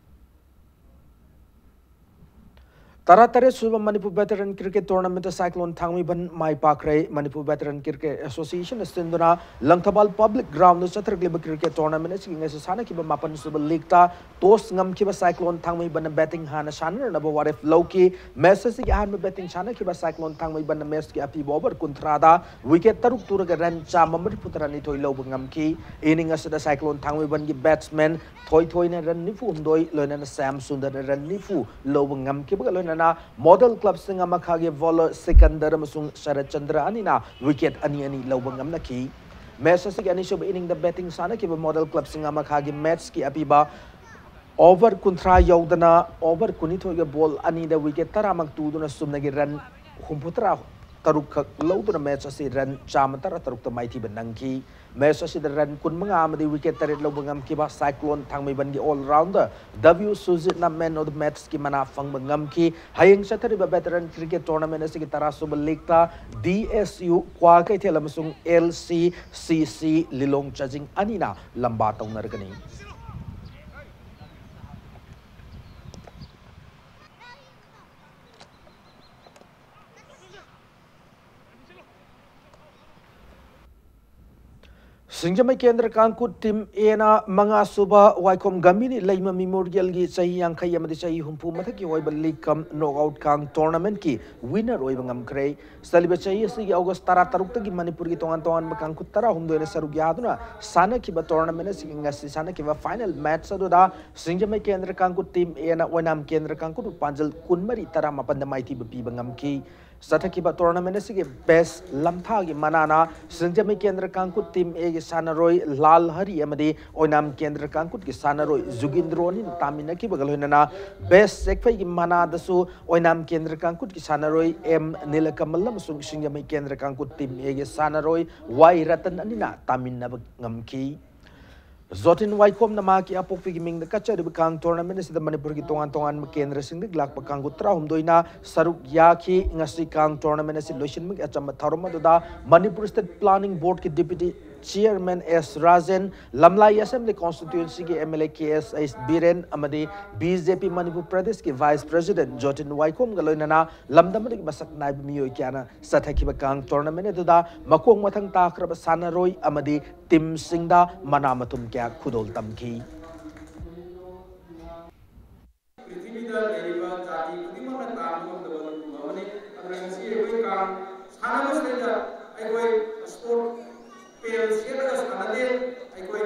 ꯇꯔꯥꯇꯔꯦꯠ ꯁꯨꯕ ꯃꯅꯤꯄꯨꯔ Veteran Cricket Tournamentꯇ Cyclone ꯊꯥꯡꯃꯩꯕꯟ ꯃꯥꯏ ꯄꯥꯛꯈ꯭ꯔꯦ꯫ ꯃꯅꯤꯄꯨꯔ Veteran Cricket Associationꯅ ꯁꯤꯟꯗꯨꯅ ꯂꯪꯊꯕꯥꯜ Public Groundꯗ ꯆꯠꯊꯔꯛꯂꯤꯕ cricket tournamentꯁꯤꯒꯤ ꯉꯁꯤ ꯁꯥꯟꯅꯈꯤꯕ ꯃꯥꯄꯟ ꯁꯨꯕ leagueꯇ toss ꯉꯝꯈꯤꯕ Cyclone ꯊꯥꯡꯃꯩꯕꯟꯅ batting ꯍꯥꯟꯅ ꯁꯥꯟꯅꯅꯕ ꯋꯥꯔꯦꯞ ꯂꯧꯈꯤ꯫ Match ꯑꯁꯤꯒꯤ ꯑꯍꯥꯟꯕ batting ꯁꯥꯟꯅꯈꯤꯕ Cyclone ꯊꯥꯡꯃꯩꯕꯟꯅ matchꯀꯤ ꯑꯄꯤꯕ over ꯀꯨꯟꯊ꯭ꯔꯥꯗ wicket ꯇꯔꯨꯛ ꯇꯨꯔꯒ run ꯆꯥꯝꯃ ꯃꯔꯤꯐꯨ ꯇꯔꯥꯅꯤꯊꯣꯏ ꯂꯧꯕ ꯉꯝꯈꯤ꯫ Inning ꯑꯁꯤꯗ Cyclone ꯊꯥꯡꯃꯩꯕꯟꯒꯤ batsman ꯊꯣꯏꯊꯣꯏꯅ run ꯅꯤꯐꯨ ꯍꯨꯝꯗꯣꯏ, ꯂꯣꯏꯅꯅ ꯁ꯭ꯌꯥꯝ ꯁꯨꯟꯗꯔꯅ run ꯅꯤꯐꯨ ꯂꯧꯕ ꯉꯝꯈꯤꯕꯒ ꯂꯣꯏꯅꯅ model club ꯁꯤꯡꯒꯥꯃꯈꯥꯒꯤ bowler ꯁꯤꯀꯟꯗꯔ ꯑꯃꯁꯨꯡ ꯁꯔꯠ ꯆꯟꯗ꯭ꯔ ꯑꯅꯤꯅ wicket ꯑꯅꯤ ꯑꯅꯤ ꯂꯧꯕ ꯉꯝꯅꯈꯤ꯫ Match ꯑꯁꯤꯒꯤ ꯑꯅꯤꯁꯨꯕ inningꯗ batting ꯁꯥꯟꯅꯈꯤꯕ model club ꯁꯤꯡꯒꯥꯃꯈꯥꯒꯤ matchꯀꯤ ꯑꯄꯤꯕ over ꯀꯨꯟꯊ꯭ꯔꯥ ꯌꯧꯗꯅ over ꯀꯨꯟꯅꯤꯊꯣꯏꯒ ball ꯑꯅꯤꯗ wicket ꯇꯔꯥꯃꯛ ꯇꯨꯗꯨꯅ ꯆꯨꯝꯅꯒꯤ run ꯍꯨꯝꯐꯨꯇꯔꯥ ꯇꯔꯨꯛꯈꯛ ꯂꯧꯗꯨꯅ match ꯑꯁꯤ run ꯆꯥꯝꯃ ꯇꯔꯥ ꯇꯔꯨꯛꯇ ꯃꯥꯏꯊꯤꯕ ꯅꯪꯈꯤ꯫ Match ꯑꯁꯤꯗ run ꯀꯨꯟꯃꯉꯥ ꯑꯃꯗꯤ wicket ꯇꯔꯦꯠ ꯂꯧꯕ ꯉꯝꯈꯤꯕ Cyclone ꯊꯥꯡꯃꯩꯕꯟꯒꯤ all-rounder W ꯁꯨꯖꯤꯠꯅ man of the matchꯀꯤ ꯃꯅꯥ ꯐꯪꯕ ꯉꯝꯈꯤ꯫ ꯍꯌꯦꯡ ꯆꯠꯊꯔꯤꯕ Veteran Cricket Tournament ꯑꯁꯤꯒꯤ ꯇꯔꯥꯁꯨꯕ leagueꯇ D S U ꯀ꯭ꯋꯥꯀꯩꯊꯦꯜ ꯑꯃꯁꯨꯡ L C C C ꯂꯤꯂꯣꯡ ꯆꯥꯖꯤꯡ ꯑꯅꯤꯅ ꯂꯝꯕꯥ ꯇꯧꯅꯔꯒꯅꯤ꯫ ꯁꯤꯡꯖꯃꯩ ꯀꯦꯟꯗ꯭ꯔ ꯀꯥꯡꯀꯨꯠ Team Aꯅ ꯃꯉꯥꯁꯨꯕ ꯋꯥꯏꯈꯣꯝ ꯒꯝꯚꯤꯔ ꯂꯩꯃ Memorialꯒꯤ ꯆꯍꯤ ꯌꯥꯡꯈꯩ ꯑꯃꯗꯤ ꯆꯍꯤ ꯍꯨꯝꯐꯨ ꯃꯊꯛꯀꯤ ꯑꯣꯏꯕ league cum knockout ꯀꯥꯡ tournamentꯀꯤ winner ꯑꯣꯏꯕ ꯉꯝꯈ꯭ꯔꯦ꯫ ꯆꯠꯂꯤꯕ ꯆꯍꯤ ꯑꯁꯤꯒꯤ August ꯇꯔꯥꯇꯔꯨꯛꯇꯒꯤ ꯃꯅꯤꯄꯨꯔꯒꯤ ꯇꯣꯉꯥꯟ ꯇꯣꯉꯥꯟꯕ ꯀꯥꯡꯀꯨꯠ ꯇꯔꯥꯍꯨꯝꯗꯣꯏꯅ ꯁꯔꯨꯛ ꯌꯥꯗꯨꯅ ꯁꯥꯟꯅꯈꯤꯕ tournament ꯑꯁꯤꯒꯤ ꯉꯁꯤ ꯁꯥꯟꯅꯈꯤꯕ final match ꯑꯗꯨꯗ ꯁꯤꯡꯖꯃꯩ ꯀꯦꯟꯗ꯭ꯔ ꯀꯥꯡꯀꯨꯠ Team Aꯅ ꯑꯣꯏꯅꯥꯝ ꯀꯦꯟꯗ꯭ꯔ ꯀꯥꯡꯀꯨꯠꯄꯨ ꯄꯥꯟꯖꯜ ꯀꯨꯟꯃꯔꯤ ꯇꯔꯥꯃꯥꯄꯟꯗ ꯃꯥꯏꯊꯤꯕ ꯄꯤꯕ ꯉꯝꯈꯤ꯫ ꯆꯠꯊꯈꯤꯕ tournament ꯑꯁꯤꯒꯤ best ꯂꯝꯊꯥꯒꯤ ꯃꯅꯥꯅ ꯁꯤꯡꯖꯃꯩ ꯀꯦꯟꯗ꯭ꯔ ꯀꯥꯡꯀꯨꯠ team Aꯒꯤ ꯁꯥꯟꯅꯔꯣꯏ ꯂꯥꯜ ꯍꯔꯤ ꯑꯃꯗꯤ ꯑꯣꯏꯅꯥꯝ ꯀꯦꯟꯗ꯭ꯔ ꯀꯥꯡꯀꯨꯠꯀꯤ ꯁꯥꯟꯅꯔꯣꯏ ꯖꯨꯒꯤꯟꯗ꯭ꯔꯣ ꯑꯅꯤꯅ ꯇꯥꯃꯤꯟꯅꯈꯤꯕꯒ ꯂꯣꯏꯅꯅ best ꯆꯦꯛꯐꯩꯒꯤ ꯃꯅꯥꯗꯁꯨ ꯑꯣꯏꯅꯥꯝ ꯀꯦꯟꯗ꯭ꯔ ꯀꯥꯡꯀꯨꯠꯀꯤ ꯁꯥꯟꯅꯔꯣꯏ ꯑꯦꯝ ꯅꯤꯂꯀꯃꯜ ꯑꯃꯁꯨꯡ ꯁꯤꯡꯖꯃꯩ ꯀꯦꯟꯗ꯭ꯔ ꯀꯥꯡꯀꯨꯠ team Aꯒꯤ ꯁꯥꯟꯅꯔꯣꯏ ꯋꯥꯏ ꯔꯇꯟ ꯑꯅꯤꯅ ꯇꯥꯃꯤꯟꯅꯕ ꯉꯝꯈꯤ꯫ ꯖꯣꯇꯤꯟ ꯋꯥꯏꯈꯣꯝꯅ ꯃꯍꯥꯛꯀꯤ ꯑꯄꯣꯛꯄꯤꯒꯤ ꯃꯤꯡꯗ ꯀꯠꯆꯔꯤꯕ ꯀꯥꯡ tournament ꯑꯁꯤꯗ ꯃꯅꯤꯄꯨꯔꯒꯤ ꯇꯣꯉꯥꯟ ꯇꯣꯉꯥꯟꯕ ꯀꯦꯟꯗ꯭ꯔꯁꯤꯡꯗꯒꯤ ꯂꯥꯛꯄ ꯀꯥꯡꯕꯨ ꯇꯔꯥꯍꯨꯝꯗꯣꯏꯅ ꯁꯔꯨꯛ ꯌꯥꯈꯤ꯫ ꯉꯁꯤ ꯀꯥꯡ tournament ꯑꯁꯤ ꯂꯣꯏꯁꯤꯟꯕꯒꯤ ꯑꯆꯝꯕ ꯊꯧꯔꯝ ꯑꯗꯨꯗ Manipur State Planning Boardꯀꯤ Deputy Chairman ꯑꯦꯁ ꯔꯥꯖꯦꯟ, ꯂꯝꯂꯥꯏ Assembly Constituencyꯒꯤ MLA ꯀꯦ ꯑꯦꯁ ꯑꯩꯆ ꯕꯤꯔꯦꯟ ꯑꯃꯗꯤ ꯕꯤ ꯖꯦ ꯄꯤ ꯃꯅꯤꯄꯨꯔ ꯄ꯭ꯔꯗꯦꯁꯀꯤ Vice President ꯖꯣꯇꯤꯟ ꯋꯥꯏꯈꯣꯝꯒ ꯂꯣꯏꯅꯅ ꯂꯝꯗꯝ ꯑꯗꯨꯒꯤ ꯃꯁꯛ ꯅꯥꯏꯕ ꯃꯤꯑꯣꯏ ꯀꯌꯥꯅ ꯆꯠꯊꯈꯤꯕ ꯀꯥꯡ tournament ꯑꯗꯨꯗ ꯃꯈꯣꯡ ꯃꯊꯪ ꯇꯥꯈ꯭ꯔꯕ ꯁꯥꯟꯅꯔꯣꯏ ꯑꯃꯗꯤ teamꯁꯤꯡꯗ ꯃꯅꯥ ꯃꯊꯨꯝ ꯀꯌꯥ ꯈꯨꯗꯣꯜ ꯇꯝꯈꯤ꯫ ꯄ꯭ꯔꯤꯊꯤꯕꯤꯗ ꯂꯩꯔꯤꯕ ꯖꯥꯇꯤ ꯈꯨꯗꯤꯡꯃꯛꯅ ꯇꯥꯟꯕ ꯉꯝꯗꯕ ꯂꯨꯞ ꯑꯃꯅꯤ꯫ ꯑꯗꯨꯅ ꯉꯁꯤ ꯑꯩꯈꯣꯏ ꯀꯥꯡ ꯁꯥꯟꯅꯕꯁꯤꯗꯩꯗ ꯑꯩꯈꯣꯏ sport pant ꯁꯦꯠꯂꯒ ꯁꯥꯟꯅꯗꯦ꯫ ꯑꯩꯈꯣꯏ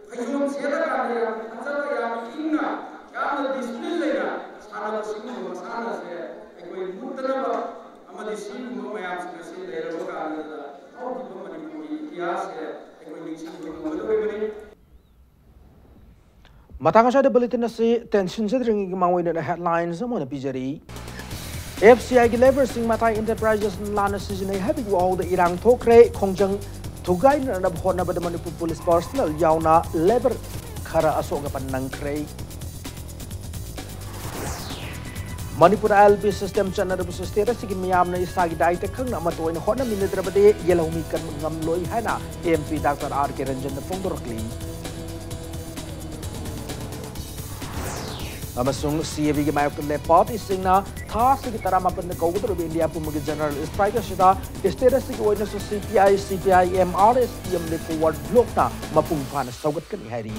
ꯐꯩꯖꯣꯝ ꯁꯦꯠꯂꯀꯥꯟꯗ ꯌꯥꯝꯅ ꯐꯖꯕ, ꯌꯥꯝꯅ ꯏꯪꯅ, ꯌꯥꯝꯅ discipline ꯂꯩꯅ ꯁꯥꯟꯅꯕ ꯁꯤꯒꯨꯝꯕ ꯃꯁꯥꯟꯅꯁꯦ ꯑꯩꯈꯣꯏ ꯃꯨꯠꯇꯅꯕ ꯑꯃꯗꯤ ꯁꯤꯒꯨꯝꯕ ꯃꯌꯥꯝꯁꯤꯡ ꯑꯁꯤ ꯂꯩꯔꯕ ꯀꯥꯟꯗ ꯍꯧꯈꯤꯕ ꯃꯅꯤꯄꯨꯔꯒꯤ ꯏꯇꯤꯍꯥꯁꯁꯦ ꯑꯩꯈꯣꯏ ꯅꯤꯡꯁꯤꯡꯕ ꯉꯝꯒꯗꯧꯔꯤꯕꯅꯤ꯫ ꯃꯇꯥꯡ ꯑꯁꯤꯗ bulletin ꯑꯁꯤ ꯇꯦꯟꯁꯤꯟꯖꯗ꯭ꯔꯤꯉꯩꯒꯤ ꯃꯥꯡꯑꯣꯏꯅꯅ headlines ꯑꯃ ꯑꯣꯏꯅ ꯄꯤꯖꯔꯤ꯫ ꯑꯦꯐ ꯁꯤ ꯑꯥꯏꯒꯤ labourꯁꯤꯡ ꯃꯇꯥꯏ enterprises ꯂꯥꯟꯅ ꯁꯤꯖꯤꯟꯅꯩ ꯍꯥꯏꯕꯒꯤ ꯋꯥꯍꯧꯗ ꯏꯔꯥꯡ ꯊꯣꯛꯈ꯭ꯔꯦ꯫ ꯈꯣꯡꯖꯪ ꯊꯨꯒꯥꯏꯅꯅꯕ ꯍꯣꯠꯅꯕꯗ ꯃꯅꯤꯄꯨꯔ police personnel ꯌꯥꯎꯅ labour ꯈꯔ ꯑꯁꯣꯛ ꯑꯄꯟ ꯅꯪꯈ꯭ꯔꯦ꯫ ꯃꯅꯤꯄꯨꯔ ꯑꯥꯏ ꯑꯦꯜ ꯄꯤ system ꯆꯠꯅꯔꯕꯁꯨ state ꯑꯁꯤꯒꯤ ꯃꯤꯌꯥꯝꯅ ꯏꯁꯥꯒꯤ ꯗꯥꯏꯇ ꯈꯪꯅ ꯑꯃꯠꯇ ꯑꯣꯏꯅ ꯍꯣꯠꯅꯃꯤꯟꯅꯗ꯭ꯔꯕꯗꯤ ꯌꯦꯜꯍꯧꯃꯤ ꯀꯟꯕ ꯉꯝꯂꯣꯏ ꯍꯥꯏꯅ ꯑꯦꯝ ꯄꯤ ꯗꯥꯛꯇꯔ ꯑꯥꯔ ꯀꯦ ꯔꯟꯖꯟꯅ ꯐꯣꯡꯗꯣꯔꯛꯂꯤ꯫ ꯑꯃꯁꯨꯡ ꯁꯤ ꯑꯦ ꯕꯤꯒꯤ ꯃꯥꯌꯣꯛꯇ ꯂꯦꯞꯄ partyꯁꯤꯡꯅ ꯊꯥ ꯑꯁꯤꯒꯤ ꯇꯔꯥꯃꯥꯄꯟꯗ ꯀꯧꯒꯗꯧꯔꯤꯕ ꯏꯟꯗꯤꯌꯥ ꯄꯨꯝꯕꯒꯤ general strike ꯑꯁꯤꯗ state ꯑꯁꯤꯒꯤ ꯑꯣꯏꯅꯁꯨ ꯁꯤ ꯄꯤ ꯑꯥꯏ, ꯁꯤ P I M, R S P ꯑꯃꯗꯤ forward blockꯅ ꯃꯄꯨꯡ ꯐꯥꯅ ꯁꯧꯒꯠꯀꯅꯤ ꯍꯥꯏꯔꯤ꯫